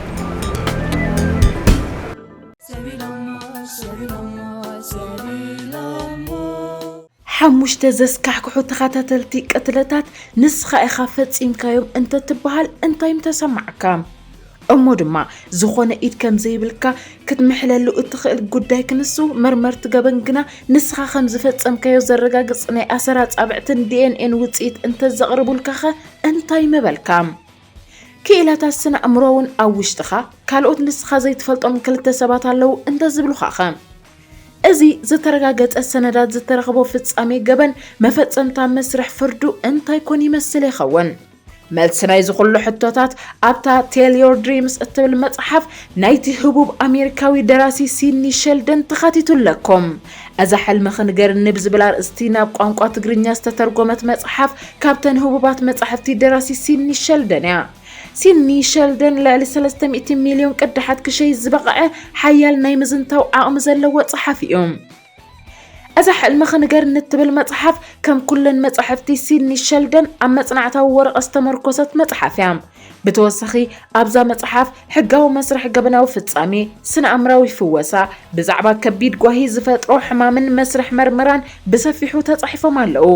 ሓሙሽተ ዘስካሕክሑ ተኸታተልቲ ቅትለታት ንስኻ ኢኻ ፈጺምካዮም እንተትበሃል እንታይ ምተሰማዕካ? እሞ ድማ ዝኾነ ኢድ ከም ዘይብልካ ክትምሕለሉ እትኽእል ጉዳይ ክንሱ፣ መርመርቲ ገበን ግና ንስኻ ከም ዝፈጸምካዮ ዘረጋግጽ ናይ ኣሰር ኣጻብዕትን ዲ ኤን ኤን ውጽኢት እንተዘቕርቡልካኸ እንታይ ምበልካ? ክኢላታት ስነ ኣእምሮ እውን ኣብ ውሽጥኻ ካልኦት ንስኻ ዘይትፈልጦም ክልተ ሰባት ኣለዉ እንተዝብሉኻኸ? እዚ ዝተረጋገጸ ሰነዳት ዝተረኽቦ ፍጻሜ ገበን መፈጸምታ መስርሕ ፍርዱ እንታይ ኮን ይመስል ይኸውን? መልሲ ናይዚ ኩሉ ሕቶታት ኣብታ Tell Your Dreams እትብል መጽሓፍ ናይቲ ህቡብ ኣሜሪካዊ ደራሲ ሲድኒ ሸልደን ተኻቲቱ ኣለኩም። እዛ ሕልምኺ ንገርኒ ብዝብል ኣርእስቲ ናብ ቋንቋ ትግርኛ ዝተተርጎመት መጽሓፍ ካብተን ህቡባት መጻሕፍቲ ደራሲ ሲድኒ ሸልደን እያ። ሲድኒ ሸልደን ልዕሊ ሰለስተ ሚእቲ ሚልዮን ቅዳሓት ክሸይጥ ዝበቕዐ ሓያል ናይ ምዝንታው ዓቕሚ ዘለዎ ጸሓፊ እዩ። እዛ ሕልምኺ ንገርኒ እትብል መጽሓፍ ከም ኩለን መጻሕፍቲ ሲድኒ ሸልደን ኣብ መጽናዕታዊ ወረቐት ዝተመርኮሰት መጽሓፍ እያ። ብተወሳኺ ኣብዛ መጽሓፍ ሕጋዊ መስርሕ ገበናዊ ፍጻሜ፣ ስነ ኣእምራዊ ፍወሳ፣ ብዛዕባ ከቢድ ጓሂ ዝፈጥሮ ሕማምን መስርሕ መርመራን ብሰፊሑ ተጻሒፎም ኣለዉ።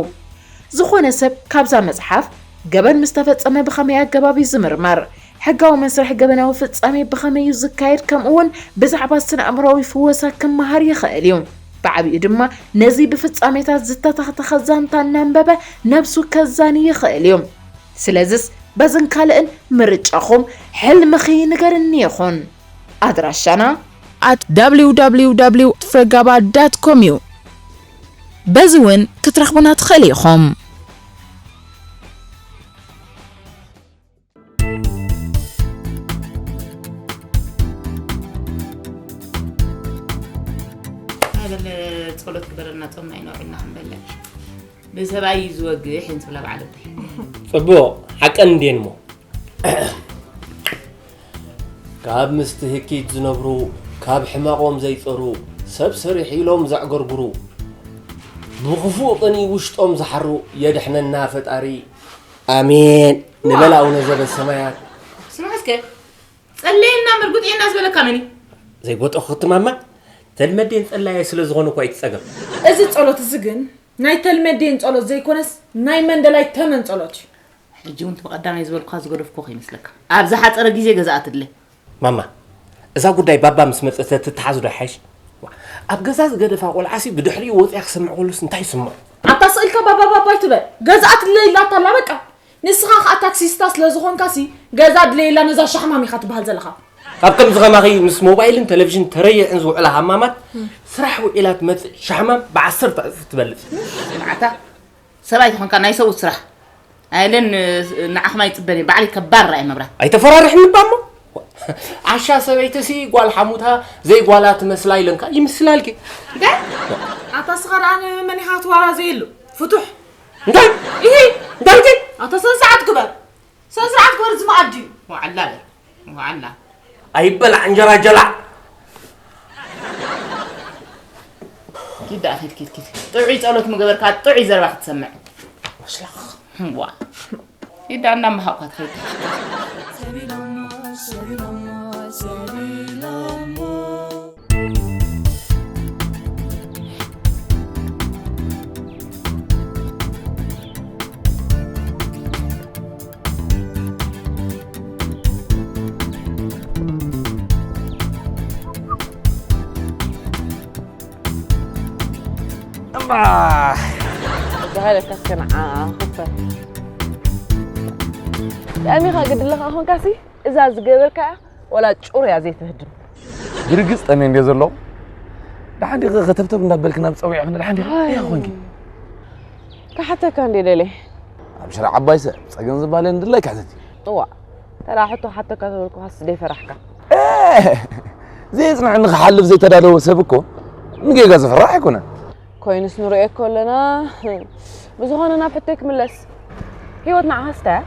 ዝኾነ ሰብ ካብዛ መጽሓፍ ገበን ምስ ተፈጸመ ብኸመይ ኣገባብ እዩ ዝምርመር? ሕጋዊ መስርሕ ገበናዊ ፍጻሜ ብኸመይ እዩ ዝካየድ? ከምኡ እውን ብዛዕባ ስነ ኣእምሮኣዊ ፍወሳ ክመሃር ይኽእል እዩ። ብዓቢኡ ድማ ነዚ ብፍጻሜታት ዝተተኽተኸ ዛንታ እናንበበ ነብሱ ከዛኒ ይኽእል እዩ። ስለዝስ በዝን ካልእን ምርጫኹም ሕልምኺ ንገርኒ ይኹን። ኣድራሻና at www ፍረጋባ dot com እዩ። በዚ እውን ክትረኽቡና ትኽእሉ ኢኹም። ኣይበለ ጸሎት ግበረልና ጾምና ይኖርና ክንበለ ብሰብኣይ እዩ ዝወግእ ሕን ትብላ በዓለተይ። ጽቡቕ ሓቀን እንዴን እሞ ካብ ምስቲ ህኪት ዝነብሩ ካብ ሕመቖም ዘይጸሩ ሰብ ሰሪሕ ኢሎም ዘዕገርግሩ ብኽፉእ ቅኒ ውሽጦም ዝሓሩ የድሕነና ፈጣሪ ኣሜን ንበል ኣውነ ዘበሰማያት። ስማዕ እስከ ጸልየልና መርጉጥየና ዝበለካ መን እዩ? ዘይጎጠኹ ክትማማ ተልመዴን ጸላየ ስለ ዝኾነ እኳ ኣይትጸገብ። እዚ ጸሎት እዚ ግን ናይ ተልመዴን ጸሎት ዘይኮነስ ናይ መንደላይ ተመን ጸሎት እዩ። ሕጂ እውን እቲ ብቐዳማይ ዝበልኩኻ ዝገደፍኩዎ ከይመስለካ። ኣብ ዝሓጸረ ግዜ ገዛኣ ትድለ። ማማ፣ እዛ ጉዳይ ባባ ምስ መጸ ተትተሓዝ ዶ ይሓይሽ? ዋ፣ ኣብ ገዛ ዝገደፋ ቆልዓሲ ብድሕሪኡ ወጺኣ ክሰምዕ ከሎስ እንታይ ይስምዖ? ኣታ ስቕ ኢልካ ባባ ባባ ኣይትበል። ገዛኣ ትድለ ኢላታ ኣላ በቃ። ንስኻ ኸኣ ታክሲስታ ስለ ዝኾንካሲ ገዛ ድለየላ ነዛ ሻሕማም ኢኻ ትበሃል ዘለኻ። ካብ ከምዚ ከማኺ ምስ ሞባይልን ቴሌቪዥን ተረይዕን ዝውዕላ ሃማማት ስራሕ ውዒላ ትመጽእ ሻሕማም ብዓሰርተ ዕጽፊ ትበልጽ። ስምዓታ ሰብኣይ ተኾንካ ናይ ሰብኡት ስራሕ ኣይለን ንዓኹም ኣይጽበን እየ ባዕለይ ከባርራ እየ መብራት። ኣይተፈራርሕኒ እባ እሞ። ዓሻ ሰበይትሲ ጓል ሓሙታ ዘይጓላ ትመስላ ኢለንካ ይምስላልኪ። እንታይ? ኣታ ስኻ ደኣ ንመን ኢኻ ትዋራዘየሉ? ፍቱሕ። እንታይ? ኢሂ! እንታይ ኢልኪ? ኣታ ስነ ስርዓት ግበር። ስነ ስርዓት ግበር እዚ መኣዲ እዩ። ዋዕላ በል። ዋዕላ። ኣይበላዕ እንጀራ ጀላዕ። ኪድ ደኣ ኪድ ኪድ ኪድ። ጥዑይ ጸሎት ምገበርካ ጥዑይ ዘረባ ክትሰምዕ። ወሽላኽ። ዋ። ኪድ ደኣ እንዳመሃቕኳ ትኸይድ። እባ እዛ ሃለካስ ከነዓ ክፈ ጠሚኻ ግድለኻ ኾንካሲ እዛ ዝገበርካያ ወላ ጩርያ ዘይትህድም። ብርግጽ ጠሜ እንድየ ዘሎ። ደሓን ዲኺ ከተብተብ እንዳበልክ ናብ ጸዊዕኽኒ ደሓን ዲኺ? ኣይ። እንታይ ኾንኪ? ክሓተካ እንድየ ደልየ። ኣብ ሽረ ዓባይ ሰብ ጸገም ዝበሃል የለን ድላይ ክሕተት እዩ። እዋ፣ ተራ ሕቶ ክሓተካ ተበልኩኻስ ደይፈራሕካ? ኤ! ዘየጽንዐኒ ክሓልፍ ዘይተዳለወ ሰብ እኮ ንጌጋ ዝፍራሕ ኣይኮነን። ኮይኑስ ንርእዮ እኮ ኣለና። ብዝኾነ ናብ ሕቶይ ክምለስ። ህይወት ንዓኻስ እንታይ እያ?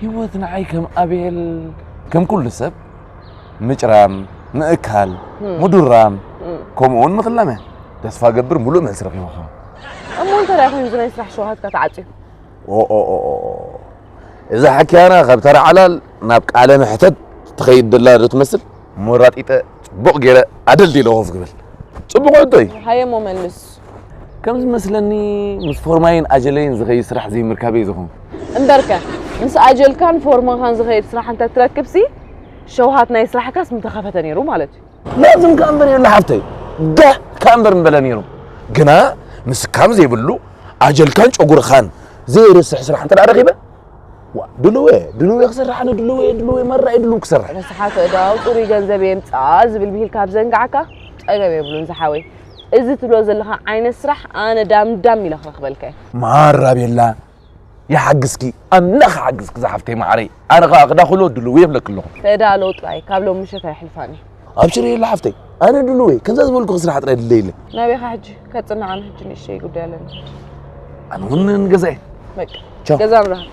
ህይወት ንዓይ ከም ኣቤል፣ ከም ኩሉ ሰብ ምጭራም፣ ምእካል፣ ህም። ምዱራም፣ ህም። ከምኡ እውን ምኽላም እያ። ተስፋ ገብር ሙሉእ መልሲ ረኺበ ኸም። እሞ እንታይ ደኣ ኮይኑ እዚ ናይ ስራሕ ሸውሃትካ ተዓጽዩ? ኦ፣ ኦ፣ ኦ፣ ኦ፣ ኦ። እዛ ሓኪያና ካብ ተራ ዓላል ናብ ቃለ መሕተት ትኸይድ ደላ ዶ ትመስል? ሞራጢጠ ጽቡቕ ገይረ ኣደልዲለ ኮፍ ክብል። ጽቡቕ ሕቶይ። ሃየ እሞ መልስ። ከም ዝመስለኒ ምስ ፎርማይን ኣጀለይን ዝኸይድ ስራሕ ዘይምርካበይ ዝኾንኩ። እምበርከ፣ ምስ ኣጀልካን ፎርማኻን ዝኸይድ ስራሕ እንተ ትረክብሲ፣ ሸውሃት ናይ ስራሕካስ ምተኸፈተ ነይሩ ማለት እዩ። ላዝም ከኣ እምበር የብላ ሓፍተይ። ዳህ ከኣ እምበር ምበለ ነይሩ። ግና ምስካም ዘይብሉ ኣጀልካን ጨጉርኻን ዘየርስሕ ስራሕ እንተ ደኣ ረኺበ፣ ዋ፣ ድልዌ፣ ድልዌ ክሰርሕ፣ ኣነ ድልዌ፣ ድልዌ፣ መራ እየ ድልው ክሰርሕ። ረስሓት ኣእዳው ጽሩይ ገንዘብ የምጽኣ ዝብል ብሂል ካብ ዘንጋዕካ፣ ጸገም የብሉን ዝሓወይ። እዚ ትብሎ ዘለኻ ዓይነት ስራሕ ኣነ ዳም ዳም ኢለ ክረኽበልካ እየ። ማራ ቤላ፣ ይሓግዝኪ፣ ኣምላኽ ይሓግዝኪ ዝሓፍተይ መዓረይ። ኣነ ኸኣ ክዳኹሎ ድልው የብለኪ ኣለኹ። ተዳሎ ጥራይ፣ ካብ ሎም ምሸት ኣየሕልፋን እየ። ኣብሽሪ የለ ሓፍተይ፣ ኣነ ድልው እየ። ከምዛ ዝበልኩኺ ስራሕ ጥራይ ድለይለ። ናበይኻ ሕጂ? ከጽንዓኒ ሕጂ ንእሽተይ ጉዳይ ኣለኒ። ኣነ እውን ንገዛይ። በቃ፣ ቻው። ገዛ ንራኸብ።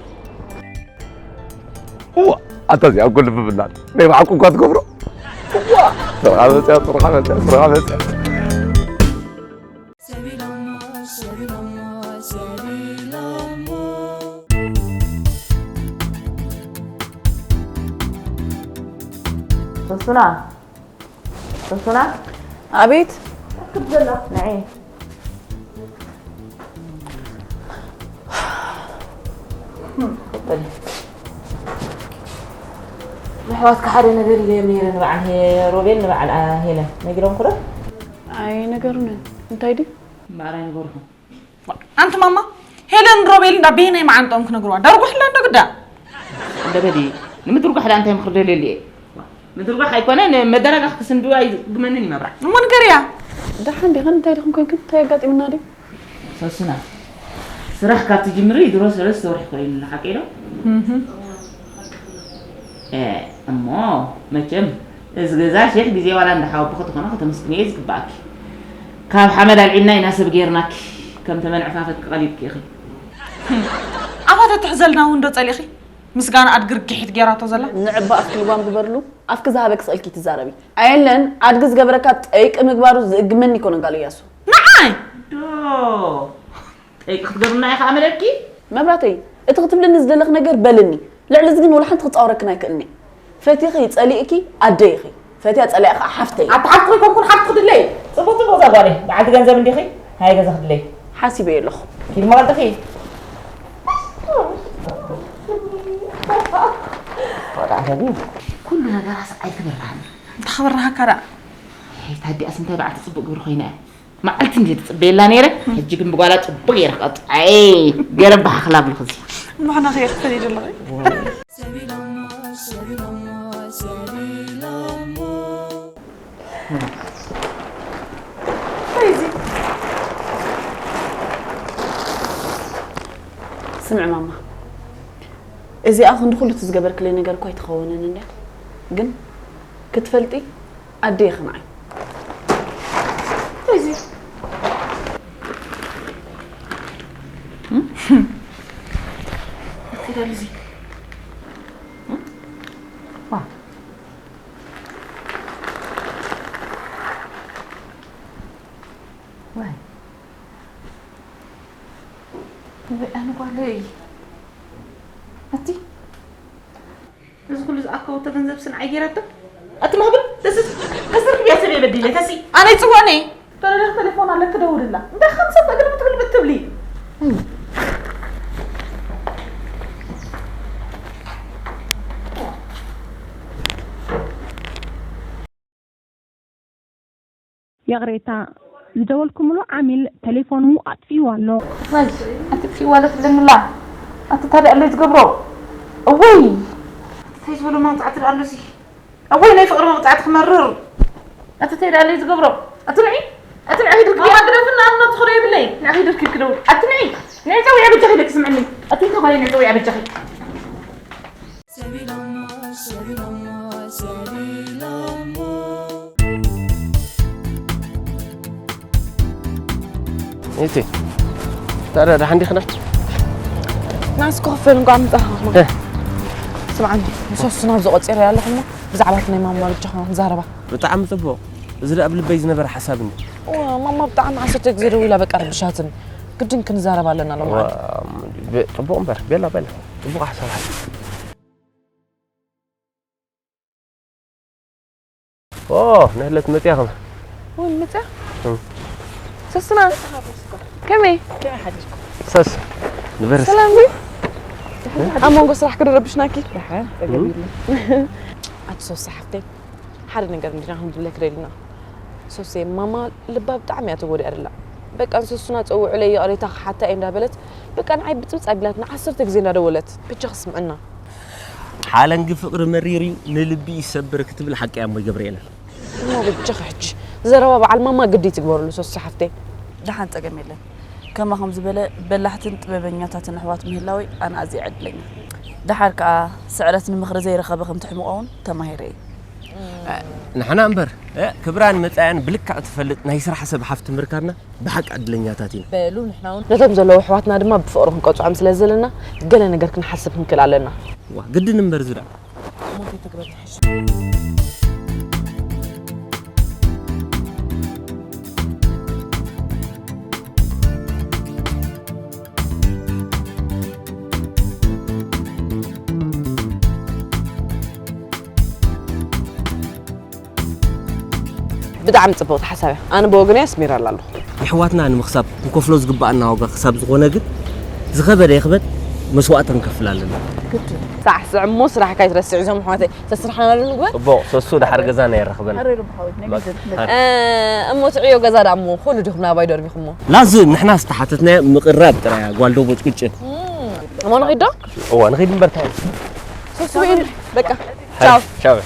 እዋ፣ ኣታ እዚኣ እኮ ልቢ ብላል። ናይ ብሓቂ እኳ ትገብሮ። እዋ፣ ስርሓ መጽያ፣ ስርሓ መጽያ፣ ስርሓ መጽያ። ሶሱና፣ ሶሱና። ኣቤት። ክትበላ። ንዒ። በሊ። ንኣሕዋትካ ሓደ ነገር ኢለዮም ነይረ፣ ንበዓል ሄ-፣ ሮቤል፣ ንበዓል፣ ኣ፣ ሄለን። ነጊሮምኩ ዶ? ኣይነገሩንን። እንታይ ድዩ? እምበኣር ኣይነገርኩን። ኣንቲ ማማ፣ ሄለን ሮቤል እንዳ በየናይ መዓንጥኦም ክነግርዋ? ደርጉሕላ እንዶ ግዳ። እንደ በሊ፣ ንምድርጓሕ ዳ እንታይ ምኽሪ ደልየሉ እየ? ምድርጓሕ ኣይኮነ፣ ንመደረጋኽ ክስንድዋ ኣይግመንን እዩ መብራዕ። እሞ ንገርያ። ደሓን ዲኽን? እንታይ ዲኹም ኮንክን? እንታይ ኣጋጢምና ድዩ? ሰሱና፣ ስራሕ ካብ ትጅምሪ ድሮ ሰለስተ ወርሒ ኮይኑ ኣሎ፣ ሓቀይ ዶ? እህ። እ፣ እሞ መቸም እዚ ገዛ ሽሕ ግዜ ዋላ እንዳ ሓወቦኺ ተኾነ ከተመስግንዮ እዩ ዝግባኣኪ። ካብ ሓመድ ኣልዒልና ኢና ሰብ ጌርናኪ፣ ከም ተመን ዕፋፈት ቀሊጥኪ ኢኺ። ኣፋ ተትሕዘልና እውን ዶ ጸሊእኺ? ምስጋና ኣድጊ ርግሒት ጌራቶ ዘላ። ንዕባ ኣፍኪ ልጓም ግበርሉ፣ ኣፍኪ ዝሃበኪ ስእልኪ ትዛረቢ። ኣየለን ኣድጊ ዝገበረካ ጠይቂ ምግባሩ ዝእግመኒ ይኮነ ጋል እያሱ። ንዓይ! ዶ! ጠይቂ ክትገብርና ኢኻ ኣመለኪ? መብራተይ፣ እቲ ክትብልኒ ዝደለኺ ነገር በልኒ። ልዕሊ እዚ ግን ወላ ሓንቲ ክጻወረክን ኣይክእልኒ። ፈቲኺ ጸሊእኪ ኣደይ ኢኺ። ፈትያ ጸሊኣ ከኣ ሓፍተይ። ኣታ ሓፍትኺ ኮንኩን ሓፍትኺ ድለይ። ጽቡቕ ጽቡቕ እዛ ጓለይ። በዓልቲ ገንዘብ እንዲኺ? ሃየ ገዛ ክድለይ። ሓሲበዮ ኣለኹ። ኪዲ መቐልጥኺ። ወዳ ዓረቢ። ኩሉ ነገራስ ኣይትብርሃኒ። እንታይ ክብርሃካ ደኣ? ኣይ፣ ታዲኣስ እንታይ በዓልቲ ጽቡቕ ግብሪ ኮይና እያ? መዓልቲ እንድየ ዝጽበየላ ነይረ፣ ሕጂ ግን ብጓላ ጽቡቕ ገይረ ክቐጥዓ እየ። ገይረ ባህ ክላብልኹ እዚ። እሞ ንሕና ከ ክትፈልይ ዘለኺ? ስምዒ ማማ፣ እዚኣ ክንዲ ኩሉ እቲ ዝገበርክለይ ነገር እኳ ኣይትኸውንን እንድያ። ግን ክትፈልጢ ኣደይ ኽንዓይ። እዚ ወይ ኣነ ጓለይ እቲ እዚ ኩሉ ዝኣከበቶ ገንዘብ ስንዓይ ገይራቶ። ኣቲ ማህብል፣ ተስስ፣ ከስርክ ቢያ ሰብ የበዲለ፣ ተሲ። ኣነ ይጽዋኒ። ተለለኽ ተሌፎን ኣለክ ደውልላ። እንዳ ከም ሰብ እግልብት ግልብት ትብሊ። ይቕሬታ፣ ዝደወልኩምሉ ዓሚል ተሌፎኑ ኣጥፊእዋ ኣሎ። ዋይ፣ ኣጥፊእዋ ኣሎ ትብለኒ ኣላ። ኣቲ ታዲያ ኣሎ ዝገብሮ? እወይ! እንታይ ዝበሎ መቕጻዕቲ ደኣ ኣሎሲ? ኣቦይ ናይ ፍቕሪ መቕጻዕቲ ክመርር። ኣቲ እንታይ ደኣ ኣለይ ዝገብሮ? ኣቲ ንዒ፣ ኣቲ ንዒ ሂድርኪ። ማማ ግደፍና፣ ኣምና ትኾዶ የብለይ። ንዒ ሂድርኪ ክደው። ኣቲ ንዒ፣ ንዒ ጸውዒ በጃኺ ደቂ ስምዕኒ። ኣቲ እንታይ ኾነ ንዒ ጸውዒ በጃኺ። ሰቢሎሞ፣ ሰቢሎሞ፣ ሰቢሎሞ። እቲ ታዲያ ደሓን ዲኽና? ናስ ክኽፈል እንኳ ምጻኻ። እ። ስምዓኒ፣ ንሶስ ናብ ዝቆጺረ ኣለኹ እሞ ብዛዕባ እቲ ናይ ማማ ብቻ ክንዛረባ። ብጣዕሚ ጽቡቕ። እዚ ደኣ ኣብ ልበይ ዝነበረ ሓሳብ እንዲ። እዋ፣ ማማ ብጣዕሚ ዓሰርተ ግዜ ደዊላ በቃ ረብሻትን። ግድን ክንዛረብ ኣለና ሎም ዋ፣ ዓዲ። ብ-፣ ጽቡቕ እምበር፣ ቤላ፣ ቤላ። ጽቡቕ ሓሳብ። ኦ፣ ንህለት መጽያ ኸማ። እውን መጽያ? እም። ሰስና፣ ከመይ? ከመይ ሓዲርኩም? ሰስ፣ ንበርስ። ሰላም ድዩ? ኣብ መንጎ ስራሕ ክድረብሽናኪ? ደሓን፣ ጸገም እም። የለን። ኣቲ ሶሲ ሓፍተይ፣ ሓደ ነገር እንዲና ክንብለክ ደሊና። ሶሲ፣ ማማ ልባ ብጣዕሚ እያ ተጎዲኣ ደላ። በቃ ንሰሱና ጸውዑለይ ይቕሬታ ክሓታ እየ እንዳበለት፣ በቃ ንዓይ ብጥብጥ ኣቢላት ንዓሰርተ ግዜ እንዳደወለት፣ ብቻ ክስምዕና። ሓለንጊ ፍቕሪ መሪር እዩ፣ ንልቢ ይሰብር ክትብል ሓቂ እያ እሞ ገብርኤል። እሞ በጃኺ ሕጂ ዘረባ በዓል ማማ ግዲ ትግበርሉ ሶሲ ሓፍተይ። ደሓን ጸገም የለን። ከማኹም ዝበለ በላሕትን ጥበበኛታትን ኣሕዋት ምህላወይ ኣነ ኣዝየ ዕድለኛ። ደሓር ከኣ ስዕረት ንምኽሪ ዘይረኸበ ከም ትሕምቖ እውን ተማሂረ እየ። ንሕና እምበር፣ እ፣ ክብራን መጻያን ብልክዕ ትፈልጥ ናይ ስራሕ ሰብ ሓፍቲ ምርካብና ብሓቂ ዕድለኛታት ኢና። በሉ ንሕና እውን ነቶም ዘለዉ ኣሕዋትና ድማ ብፍቕሪ ክንቀጽዖም ስለ ዘለና ገለ ነገር ክንሓስብ ክንክእል ኣለና። ዋ፣ ግድን እምበር ዝዳ። እሞ እንታይ ተግበር ይሕሽ? ብጣዕሚ ጽብቕቲ ሓሳብ እያ። ኣነ ብወገነይ ኣስሚረላ ኣለኹ። የሕዋትና ንምኽሳብ ክንከፍሎ ዝግብኣና ዋጋ ክሳብ ዝኾነ ግን ዝኸበደ ይኽበድ መስዋእቲ ክንከፍል ኣለና። ሳዕ ስዕ እሞ ስራሕካ ኣይትረስዕ እዞም ኣሕዋተይ። ተስርሓና ዶ ንግበር? ጽቡቕ፣ ሰሱ ደሓር ገዛና የራኽበና። ኣረ ዶ ብሓወት፣ ናይ በቃ። ግድን። እ፣ እሞ ትዕዮ ገዛ ደኣ እሞ፣ ኩሉ ዲኹም ናባይ ደርቢኹሞ? ላዝም፣ ንሕና ዝተሓተትናዮ ምቕራብ ጥራይ እያ፣ ጓል ዶ ቦጭቅጭ። እም፣ እሞ ንኺድ ዶ? እዋ፣ ንኺድ እምበር፣ ታይ? ሰሱ በይን፣ በቃ። ቻው። ቻው።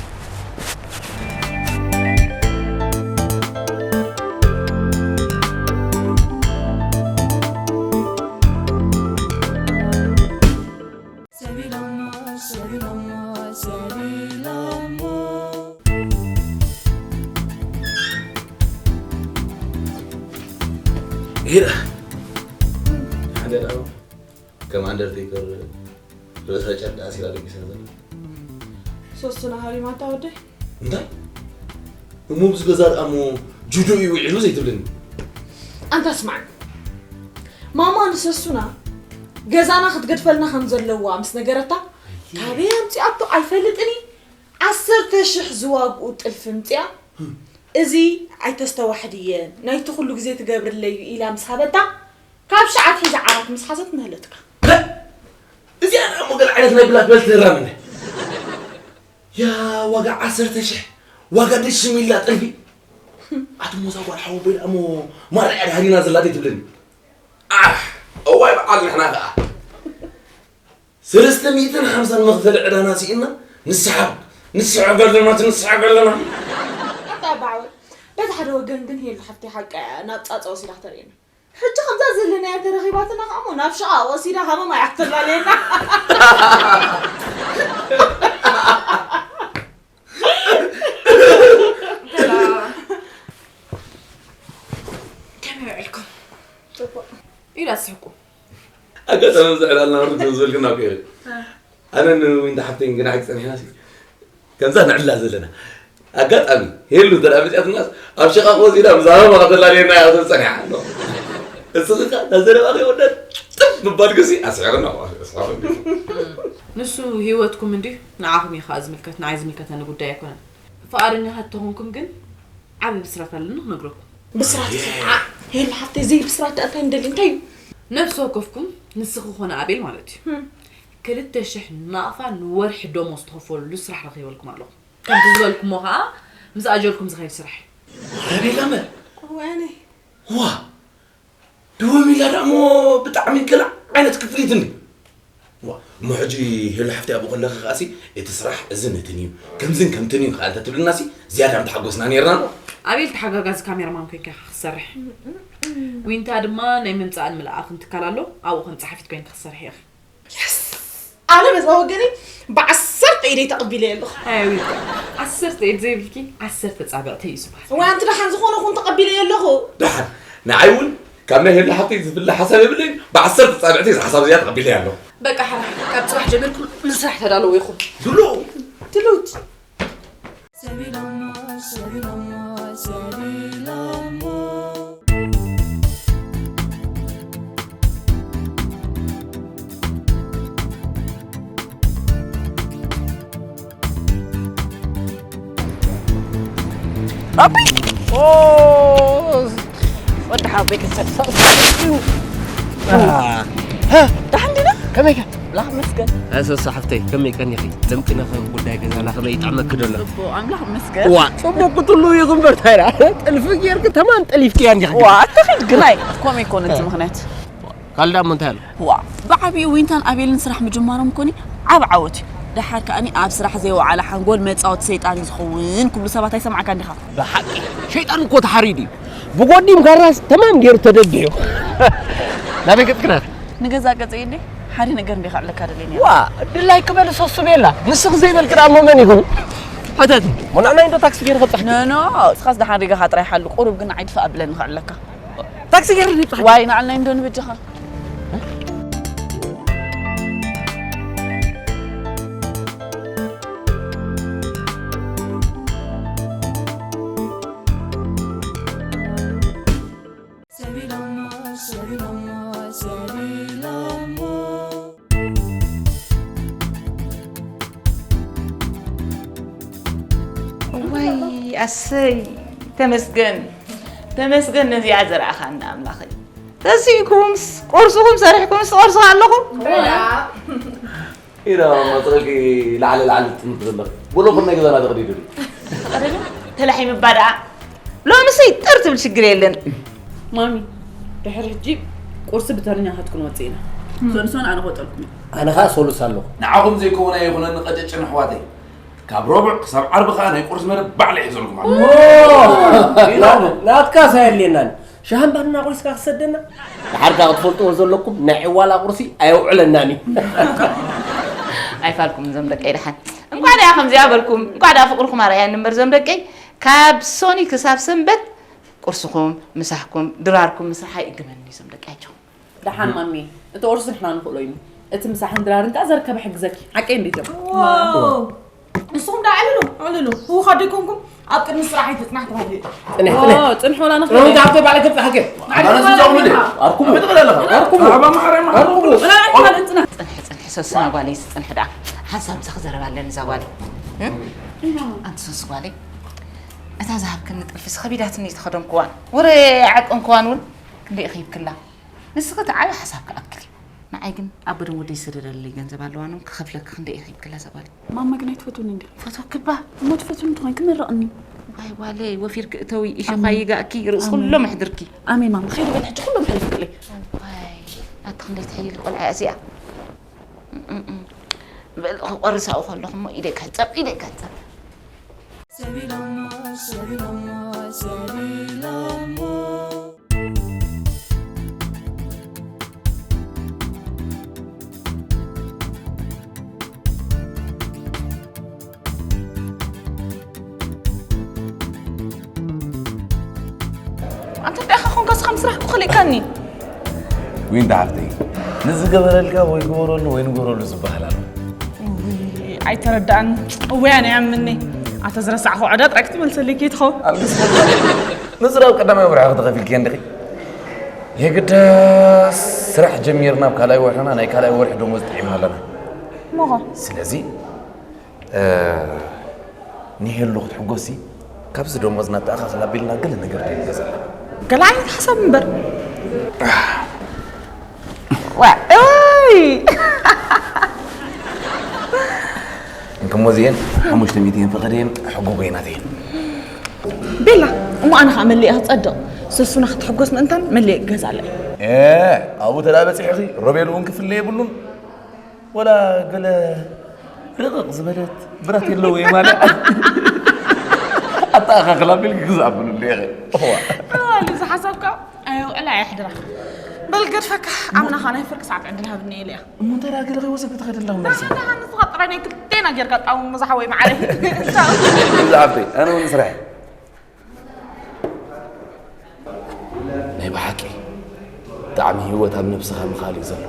ሰቢሎሞ፣ ሰቢሎሞ፣ ሰቢሎሞ። ሄዳ። ሓደ ደኣ ከም ኣንደርቴከር ርእሳ ጨርቂ ኣሲራ ደቂሳ ዘላ። ሶስና ሃሪማታ ወደይ። እንታይ? እሞ ኣብዚ ገዛ ደኣ እሞ ጁዶ እዩ ውዒሉ ዘይትብልኒ? ኣንታ ስማዕ። ማማ ንሰሱና ገዛና ክትገድፈልና ከም ዘለዋ ምስ ነገረታ፣ ኣየ። ካበይ ኣምጺኣቶ ኣይፈልጥን እየ። ዓሰርተ ሽሕ ዝዋግኡ ጥልፊ ኣምጺኣ፣ "እዚ ኣይተስተዋሕድየን፣ ናይቲ ኩሉ ግዜ ትገብርለይ እዩ" ኢላ ምስ ሃበታ፣ ካብ ሸዓ ኣትሒዛ ዓራት ምስ ሓዘት ንህለትካ። በ-፣ እዚኣ ደኣ እሞ ገለ ዓይነት ናይ ብላክ ቤልት ድራም እንደ። ያ ዋጋ ዓሰርተ ሽሕ፣ ዋጋ ደስ ሚላ ጥልፊ። ኣቲ ሞዛ ጓል ሓወቦይ ደኣ እሞ ማርያ ድሃሪና ዘላ ዘይትብለኒ። ኣሕ፣ እዋይ በዓል ንሕና ከኣ። ሰለስተ ሚእትን ሓምሳን መኽፈሊ ዕዳና ስኢንና፣ ንስሓቕ፣ ንስሓቕ ኣለና፣ ንስሓቕ ኣለና። ኣታ በዓወት፣ በቲ ሓደ ወገን ግን ሄሉ ሓፍተይ ሓቃ እያ፣ ናብ ጻጻ ወሲዳ ክተርእየና። ሕጂ ከምዛ ዘለናያ ተረኺባትና ከኣ እሞ ናብ ሽቓቕ ወሲዳ ሃመማ እያ ክተላልየና። ሰላም። ከመይ ውዒልኩም? ጽቡቕ። ኢዳ ትስሕቁ። ኣጋጣሚ ኣብዚ ዕላልና ውርድ ዝበልክና እኮ እዩ። ኣነ ንዊንታ ሓፍተይን ግና ሓቂ ጸኒሕና ሲ፣ ከምዛ ንዕላ ዘለና። ኣጋጣሚ ሄሉ እንተ ደኣ መጺኣትናስ ኣብ ሽቓቕ ወሲዳ ብዛዕባ ማኻ ተላልየና እያ ትብል ጸኒሓ። እስኺ ከኣ እታ ዘረባ ከይወደት ጥብ ምባልክሲ ኣስሒቕና፣ ኣስሒቕኒ። ንሱ ህይወትኩም እንድዩ፣ ንዓኹም እዩ ከኣ ዝምልከት፣ ንዓይ ዝምልከተኒ ጉዳይ ኣይኮነን። ፍቓደኛታት ተኾንኩም ግን ዓቢ ብስራት ኣለኒ ክነግረኩም። ብስራት ኣየ። ይፍትሓ። ሄሉ ሓፍተይ፣ ዘይብስራት ደኣ እንታይ ንደሊ? እንታይ እዩ? ነፍሲ ወከፍኩም፣ ንስኺ ኮነ ኣቤል ማለት እዩ። ህም። ክልተ ሽሕ ናቕፋ ንወርሒ ደሞዝ ትኸፈልሉ ስራሕ ረኺበልኩም ኣለኹ። ከምቲ ዝበልኩሞ ከኣ ምስ ኣጀልኩም ዝኸይድ ስራሕ እዩ። ኣቤላ መ? እወ፣ ኣነ። ዋ! ድወሚላ ደኣ እሞ ብጣዕሚ ገለ ዓይነት ክፍሊት እንዲ። ዋ፣ እሞ ሕጂ ሄሉ ሓፍቲ ኣብኡ ከለኺ ከኣሲ እቲ ስራሕ እዝን እትን እዩ፣ ከምዝን ከምትን እዩ ከኣ እንተትብልናሲ ዝያዳ ምተሓጎስና ነይርና። ኣቤል ተሓጋጋዚ ካሜራማን ኮይንካ ኢኻ ክትሰርሕ። ዊንታ ድማ ናይ ምምጻእን ምልኣኽን ትካል ኣሎ፣ ኣብኡ ከም ጸሓፊት ኮይንካ ክትሰርሒ ኢኺ። ኣነ በዛ ወገነይ ብዓሰርተ ኢደይ ተቐቢለዮ ኣለኹ። ኣይ ዊንታ፣ ዓሰርተ ኢድ ዘይብልኪ ዓሰርተ ጻብዕቲ እዩ ዝበሃል። እዋይ ኣንቲ ደሓን ዝኾነ ኹን ተቐቢለዮ ኣለኹ። ደሓን ንዓይ እውን ካብ ናይ ሄሉ ሓፍተይ ዝፍለ ሓሳብ የብለይን፣ ብዓሰርተ ጻብዕቲ እዚ ሓሳብ እዚኣ ተቐቢለያ ኣለኹ። በቃ ሕራይ፣ ካብ ጽባሕ ጀሚርኩም ንስራሕ ተዳለዉ ኢኹም። ድሉው። ድሉት። ረቢ ወዲ ሓው ቤተሰብ ሰቕ ደሓን ዲና? ከመይ ከ? ኣምላኽ ይመስገን። ኣሰሳ ሓፍተይ ከመይ ቀኒኺ? ደምቅነ ከ ጉዳይ ገዛና ከመይ ይጥዕመኪ ዶ ኣሎ? ጽቡቕ ኣምላኽ ይመስገን። ዋ ጽቡቕ ክትሉ ይኹን በርታይራ። ጥልፊ ጌርኪ ተማን ጠሊፍኪያ እንዲኻ። ዋ ኣትኺድ ግናይ። ኮመይ ኮነ እቲ ምኽንያት። ካልእ ደኣ እሞ እንታይ ኣሎ? ዋእ ብዓቢኡ ዊንታን ኣቤልን ስራሕ ምጅማሮም ኮኒ ዓቢ ዓወት እዩ። ደሓር ከኣኒ ኣብ ስራሕ ዘይወዓለ ሓንጎል መጻወቲ ሰይጣን እዩ ዝኸውን ክብሉ ሰባት ኣይሰማዕካን ዲኻ? ብሓቂ ሸይጣን እኮ ተሓሪዱ እዩ። ብጎዲም ካራስ ተማም ገይሩ ተደቢሑ። ናበይ ገጽክና? ንገዛእ ገጸይ እንዴ ሓደ ነገር እንዴ ከዕለካ ደልየ ነይረ። ዋእ ድላይኪ በሊ ሰሱ ቤላ ንስኺ ዘይበልኪ ደኣ እሞ መን ይኹን? ሕተቲ እሞ ንዕናይ እንዶ ታክሲ ገይረ ከብጽሓኪ። ኖኖ እስኻስ ደሓን ሪጋኻ ጥራይ ሓሉ ቁሩብ ግን ንዓይ ድፋእ ኣብለኒ ከዕለካ። ታክሲ ገይረ ድብፅሓ ዋይ ንዓልናይ እንዶ ንበጃኻ። እዋይ ኣሰይ ተመስገን ተመስገን ነዚኣ ዘርኣኻና ኣምላኸይ ተሲእኩምስ ቁርስኹም ሰሪሕኩምስ ትቐርሱ ኣለኹም ኢና መፅረቂ ላዕሊ ላዕሊ ትጥምት ዘለኺ ብሎ ኩናይ ገዛና ተቕዲዱ ተላሒምባ ደኣ ሎምሲ ጥር ትብል ሽግር የለን ማሚ ድሕሪ ሕጂ ቁርሲ ብተረኛታት ክንወፅእ ኢና ሶልሶን ኣነ ክወፀልኩም ኣነ ከዓ ሶሉስ ኣለኹ ንዓኹም ዘይከውን ኣይኹነኒ ቀጨጭን ኣሕዋተይ ካብ ረቡዕ ክሳብ ዓርቢ ከዓ ናይ ቁርሲ መደብ ባዕለ ይሕዘልኩም ኣሎ ናትካስ ኣየድልየናን ሻሃን ባንና ቁሪስካ ክሰደና ድሓር ዳ ክትፈልጥዎ ዘለኩም ናይ ዕዋላ ቁርሲ ኣየውዕለናን እዩ ኣይፋልኩም እዞም ደቀይ ድሓን እንኳዕ ደኣ ከምዚኣ በልኩም እንኳዕ ደኣ ፍቅርኩም ኣርኣያኒ እምበር እዞም ደቀይ ካብ ሶኒ ክሳብ ሰንበት ቁርስኹም ምሳሕኩም ድራርኩም ምስራሕ ኣይእግመኒ እዞም ደቀይ ኣጆኹም ደሓን ማሚ እቲ ቁርሲ ንሕና ንኽእሎ እዩ እቲ ምሳሕን ድራርን ከኣ ዘርከበ ሕግዘኪ ሓቀይ እንዲቶም ንስኹም ዳ ኣዕልሉ ኣዕልሉ ህውኽ ኣደይኮንኩም ኣብ ቅድሚ ስራሕ ኣይትፅናሕ ተባሂሉ እዩ ፅንሕ ፅንሕ ፅንሕ ወላ ንኽእል እንተ ኣብተ ባዕለ ከብፅሓከ ኣርኩቡ ኣርኩቡ ፅንሕ ፅንሕ ሰስና ጓለይ ዝፅንሕ ደኣ ሓንሳብ ምሳኺ ዘረባ ኣለኒ እዛ ጓለይ ኣንቲ ሶስ ጓለይ እታ ዝሃብክኒ ጥልፊስ ኸቢዳትኒ ተኸደንክዋን ወረ ዓቀንክዋን እውን ክንደይ ኢኺ ሂብክላ ንስኺ እቲ ዓቢ ሓሳብ ክኣክል እዩ ንዓይ ግን ኣቦ ደም ወደይ ዝሰደደለይ ገንዘብ ኣለዋ ኖም ክኸፍለኪ ክንደይ ኢኺ ሂብክላ እዛ ጓለይ ማማ ግን ኣይትፈትውኒ እንዲ ፈትወኪ እባ እሞ ትፈትውኒ እንተኾይንኪ ምረቕኒ ዋይ ጓለይ ወፊርኪ እተዊ ኢሸዃ ይጋእኪ ርእሲ ኩሎም ኣሕድርኪ ኣሜን ማማ ኸይዲ በል ሕጂ ኩሎም ሕልፍክለይ ዋይ ኣቲ ክንደይ ትሕይል ቆልዓ እያ እዚኣ በል ክቆርስ ኣብኡ ከለኹ እሞ ኢደይ ክሕፀብ ኢደይ ክሕፀብ ኣንተ እንታይ ኢኻ ኮንካ ስኻ ምስራሕ ክኽልእካኒ ዊንታ ሓፍተይ ንዝገበረልካ ወይ ግበረሉ ወይ ንገረሉ ዝበሃል ኣሎ ኣይተረዳእን እወያ ናይ ኣምኒ ኣተ ዝረሳዕኹ ዕዳ ጥራይ ክትመልሰለይ ከይትኸውን ንስራብ ቀዳማይ ወርሒ ክትኸፊልክዮ እንዲኺ የግዳ ስራሕ ጀሚርና ኣብ ካልኣይ ወርሕና ናይ ካልኣይ ወርሒ ደሞዝ ጥዒምና ኣለና ሞኻ ስለዚ ንሄሉ ክትሕጎሲ ካብዚ ደሞዝና ተኣኻኺብ ኣቢልና ገለ ነገር ደይንገዝእ ገለ ዓይነት ሓሳብ እምበር ዋይ እንከሞ እዚኤን ሓሙሽተ ሚእቲ እየን ፈቐደ እየን ሕጉጎ ናተየን ቤላ እሞ ኣነ ከዓ መለየ ክፀድቕ ሰሱና ክትሕጎስ ምእንታን መለየ ክገዛለ ኣብኡ ተዳ በፂሕኺ ሮቤል እውን ክፍለ የብሉን ወላ ገለ ርቕቕ ዝበለት ብረት የለዎ ማለት ኣተኣኻኽላ ቢል ክግዛእ ብሉ እንደ እዋ እዚ ሓሳብካ ኣይውዕላ የሕድራ በል ገድፈካ ኣምናኻ ናይ ፍርቂ ሰዓት ዕድል ሃብኒ ኢለ እያ እሞ እንታይ ደኣ ገለ ከይወሰድኪ ትኸዲ ኣለኹ መልሲ ደሓን ደሓን ንስኻ ጥራይ ናይ ክልቴና ጌርካ ጣውሙ ዝሓወይ መዓረይ ዝዓብተይ ኣነ እውን ስራሕ ናይ ብሓቂ ብጣዕሚ ህይወት ኣብ ነብስኻ ምኻል እዩ ዘሎ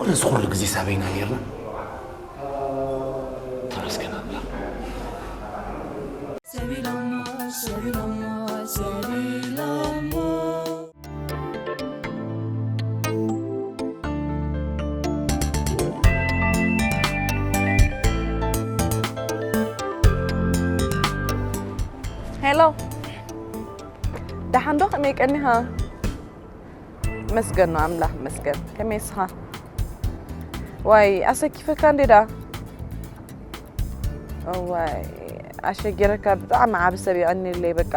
ወደዚ ኩሉ ግዜ ሳበይና ነርና ተመስገን ኣምላኽ ሄሎ ደሓን ዶ ከመይ ቀኒኻ መስገን ነው ኣምላኽ መስገን ከመይ ስኻ ዋይ ኣሰኪፈካ እንዴ ዳ ዋይ ኣሸጊረካ ብጣዕሚ ዓቢ ሰብ የቐኒለይ በቃ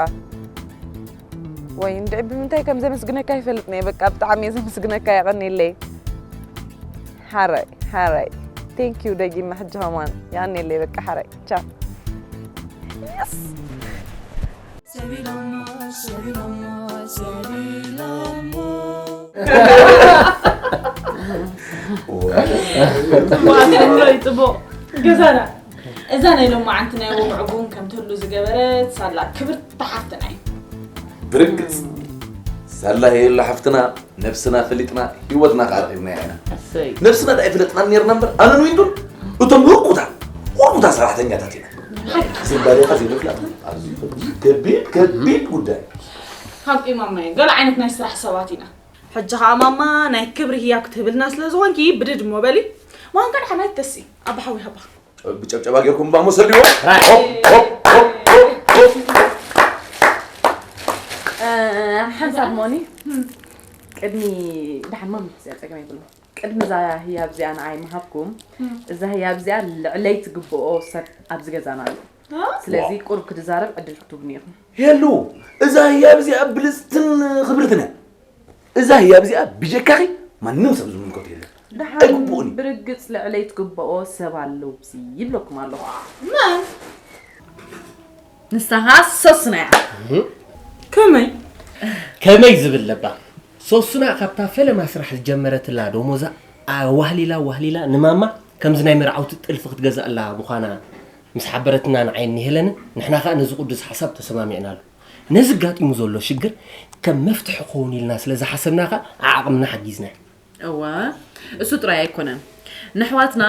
ወይ እንድዒ ብምንታይ ከም ዘመስግነካ ይፈልጥኒ እየ በቃ ብጣዕሚ እየ ዘመስግነካ የቐኒለይ ሓራይ ሓራይ thank you ደጊመ ሕጂ ከማን የቐኒለይ በቃ ሓራይ ቻው yes ጽቡቕ ኣስተምህሮ እዩ ጽቡቕ ገዛና እዛ ናይ ሎማዓንቲ ናይ ወግዒ ቡን ከም ትህሉ ዝገበረት ሳላ ክብርቲ ሓፍትና እዩ ብርግጽ ሳላ የላ ሓፍትና ነብስና ፈሊጥና ህይወትና ከዓ ረኺብናያ ኢና ነብስና ደኣ ይፍለጥና ነርና እምበር ኣነን ዊንዱን እቶም ህርኩታ ህርኩታ ሰራሕተኛታት ኢና ዝንባሌኻ ዘይምፍላጥ ኣዝዩ ከቢድ ከቢድ ጉዳይ ሓቂ ማማየ ገለ ዓይነት ናይ ስራሕ ሰባት ኢና ሕጂ ከዓ ማማ ናይ ክብሪ ህያብ ክትህብልና ስለ ዝኾንኪ ብድድ እሞ በሊ ማንካ ደሓናይ ተሲ ኣባሓዊ ሃባ ብጨብጨባ ጌርኩም ባሞ ሰልዎ ሓንሳብ ሞኒ ቅድሚ ደሓን ማሚ እዚኣ ፀገም የብሉ ቅድሚ እዛ ህያብ እዚኣ ንዓይ ምሃብኩም እዛ ህያብ እዚኣ ልዕለይ ትግብኦ ሰብ ኣብዚ ገዛና ኣሎ ስለዚ ቁሩብ ክድዛረብ ዕድል ክትብኒ ኢኹም የሉ እዛ ህያብ እዚኣ ብልፅትን ክብርትን እያ እዛ ህያብ እዚኣ ብጀካኺ ማንም ሰብ ዝምልከቶ የለን። ደሓን ኣይግብኡን እዩ። ብርግጽ ልዕለይ ትግብኦ ሰብ ኣለውሲ ይብለኩም ኣለኹ። መን? ንሳኻ ሶስና እያ። ከመይ? ከመይ ዝብል ለባም። ሶስና ካብታ ፈለማ ስራሕ ዝጀመረትላ ደሞዛ ኣዋህሊላ ኣዋህሊላ ንማማ ከምዚ ናይ መርዓውቲ ጥልፊ ክትገዝኣላ ምዃና ምስ ሓበረትና ንዓይን ንሄለንን ንሕና ከኣ ነዚ ቅዱስ ሓሳብ ተሰማሚዕናሉ። ነዚ ኣጋጢሙ ዘሎ ሽግር ከም መፍትሒ ክኸውን ኢልና ስለ ዝሓሰብና ከኣ ዓዓቕምና ሓጊዝናዮ። እወ፣ እሱ ጥራይ ኣይኮነን። ንሕዋትና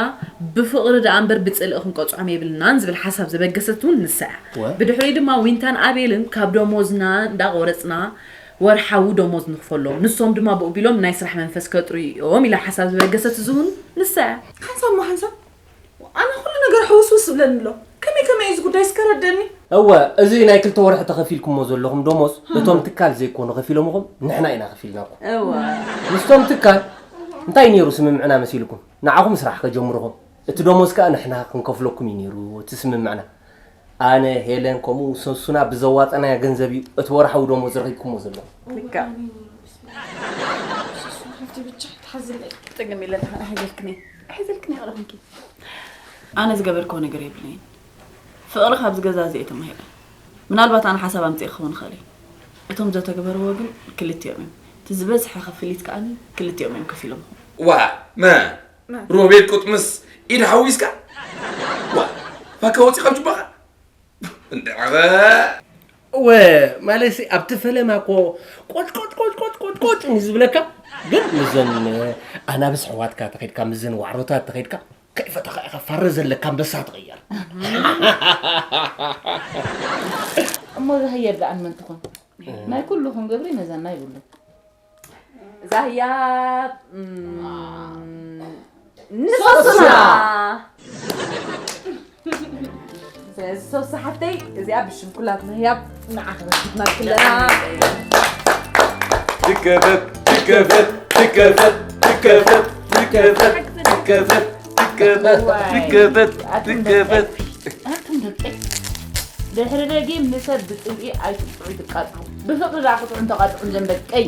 ብፍቕሪ ደኣ እምበር ብጽልኢ ክንቀጽዖም የብልናን ዝብል ሓሳብ ዘበገሰት እውን ንሳ እያ። እወ። ብድሕሪኡ ድማ ዊንታን ኣቤልን ካብ ደሞዝና እንዳቖረጽና ወርሓዊ ደሞዝ ንኽፈሎም፣ ንሶም ድማ ብኡ ቢሎም ናይ ስራሕ መንፈስ ከጥርዩ እዮም ኢላ ሓሳብ ዘበገሰት እዚ እውን ንሳ እያ። ሓንሳብ እሞ ሓንሳብ ኣነ ኩሉ ነገር ሕውስውስ ዝብለኒ ኣሎ ከመይ ከመይ እዩ እዚ ጉዳይ እስከ ረደኒ እወ እዚ ናይ ክልተ ወርሒ ተኸፊልኩሞ ዘለኹም ደሞዝ እቶም ትካል ዘይኮኑ ከፊሎምኹም ንሕና ኢና ከፊልናኩም እወ ምስቶም ትካል እንታይ ነይሩ ስምምዕና መሲልኩም ንዓኹም ስራሕ ከጀምርኹም እቲ ደሞዝ ከኣ ንሕና ክንከፍለኩም እዩ ነይሩ እቲ ስምምዕና ኣነ ሄለን ከምኡ ሰሱና ብዘዋጸናያ ገንዘብ እዩ እቲ ወርሓዊ ደሞዝ ረኺብኩሞ ዘለኹም ልክዕ ኣነ ዝገበርክዎ ነገር የብለይን ፍቕሪ ካብዚ ገዛ እዚ እየ ተማሂረ ምናልባት ኣነ ሓሳብ ኣምፅእ ክኸውን ይኽእል እዩ እቶም ዘተግበርዎ ግን ክልቲኦም እዮም እቲ ዝበዝሐ ክፍሊት ከዓኒ ክልቲኦም እዮም ከፊሎም ዋ መ ሮቤል ቁጥምስ ኢድ ሓዊስካ ዋ ፋካ ወፂ ካብ ጅባኻ እንድዕበ እወ ማለትሲ ኣብቲ ፈለማ እኮ ቆጭ ቆጭ ቆጭ ቆጭ ቆጭ ቆጭ እዩ ዝብለካ ግን ምዘን ኣናብስ ኣሕዋትካ ተኸድካ ምዘን ዋዕሮታት ተኸድካ ከይፈተኻ ኢኻ ፋረ ዘለካ ኣንበሳ ትቕየር እሞ እዛ ህያብ ደኣ ንመን ትኾን ናይ ኩልኹም ግብሪ መዘና ይብሉ እዛ ህያብ ንሶስና ስለዚ ሶስቲ ሓፍተይ እዚኣ ብሽም ኩላትና ህያብ ንዓኺ በኪትና ክለና ትከፈት ትከፈት ትከፈት ትከፈት ትከፈት ትከፈት ትከፈት ትከፈት ትከፈት ኣንቱም ደቀይ ድሕሪ ደጊም ንሰብ ብፅልኢ ኣይትጥዑ ይትቃጥዑ ብፍቅሪ ደኣ ክትዑን ተቃጥዑን ዘም ደቀይ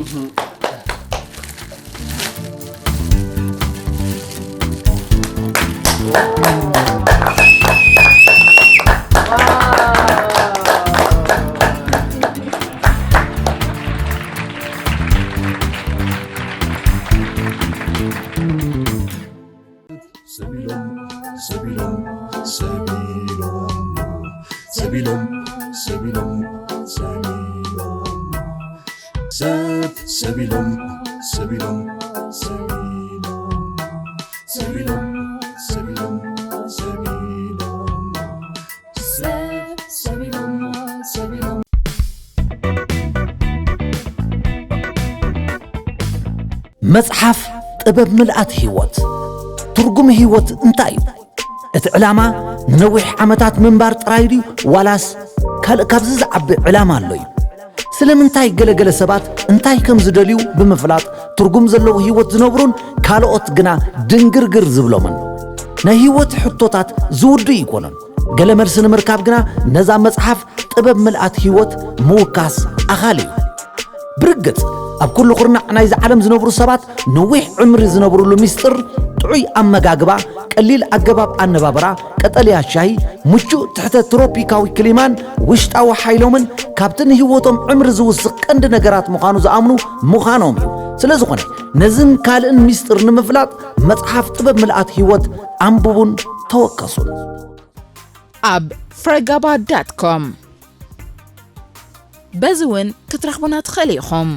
ሰቢሎም፣ ሰቢሎም፣ ሰቢሎም፣ ሰቢሎም፣ ሰቢሎም፣ ሰቢሎም፣ ሰብ፣ ሰቢሎም፣ ሰቢሎም፣ ሰቢሎም፣ ሰቢሎም፣ ሰቢሎም፣ ሰቢሎም፣ ሰብ፣ ሰቢሎም፣ ሰቢሎም። መጽሓፍ ጥበብ ምልኣት ህይወት። ትርጉም ህይወት እንታይ እዩ? እቲ ዕላማ ንነዊሕ ዓመታት ምንባር ጥራይ ድዩ፣ ዋላስ ካልእ ካብዚ ዝዓቢ ዕላማ ኣሎ እዩ? ስለምንታይ ገለገለ ሰባት እንታይ ከም ዝደልዩ ብምፍላጥ ትርጉም ዘለዎ ህይወት ዝነብሩን ካልኦት ግና ድንግርግር ዝብሎምን? ናይ ህይወት ሕቶታት ዝውድኡ ኣይኮኑን። ገለ መልሲ ንምርካብ ግና ነዛ መጽሓፍ ጥበብ ምልኣት ህይወት ምውካስ ኣኻሊ እዩ። ብርግጽ፣ ኣብ ኩሉ ኩርናዕ ናይዚ ዓለም ዝነብሩ ሰባት ነዊሕ ዕምሪ ዝነብሩሉ ሚስጥር፣ ጥዑይ ኣመጋግባ፣ ቀሊል ኣገባብ ኣነባብራ፣ ቀጠልያ ሻሂ፣ ምቹእ ትሕተ ትሮፒካዊ ክሊማን ውሽጣዊ ሓይሎምን ካብቲ ንህይወቶም ዕምሪ ዝውስኽ ቀንዲ ነገራት ምዃኑ ዝኣምኑ ምዃኖም እዩ። ስለ ዝኾነ፣ ነዝን ካልእን ሚስጥር ንምፍላጥ መጽሓፍ ጥበብ ምልኣት ህይወት ኣንብቡን ተወከሱን። ኣብ ፍረጋባ ዳት ኮም በዚ እውን ክትረኽቡና ትኽእሉ ኢኹም።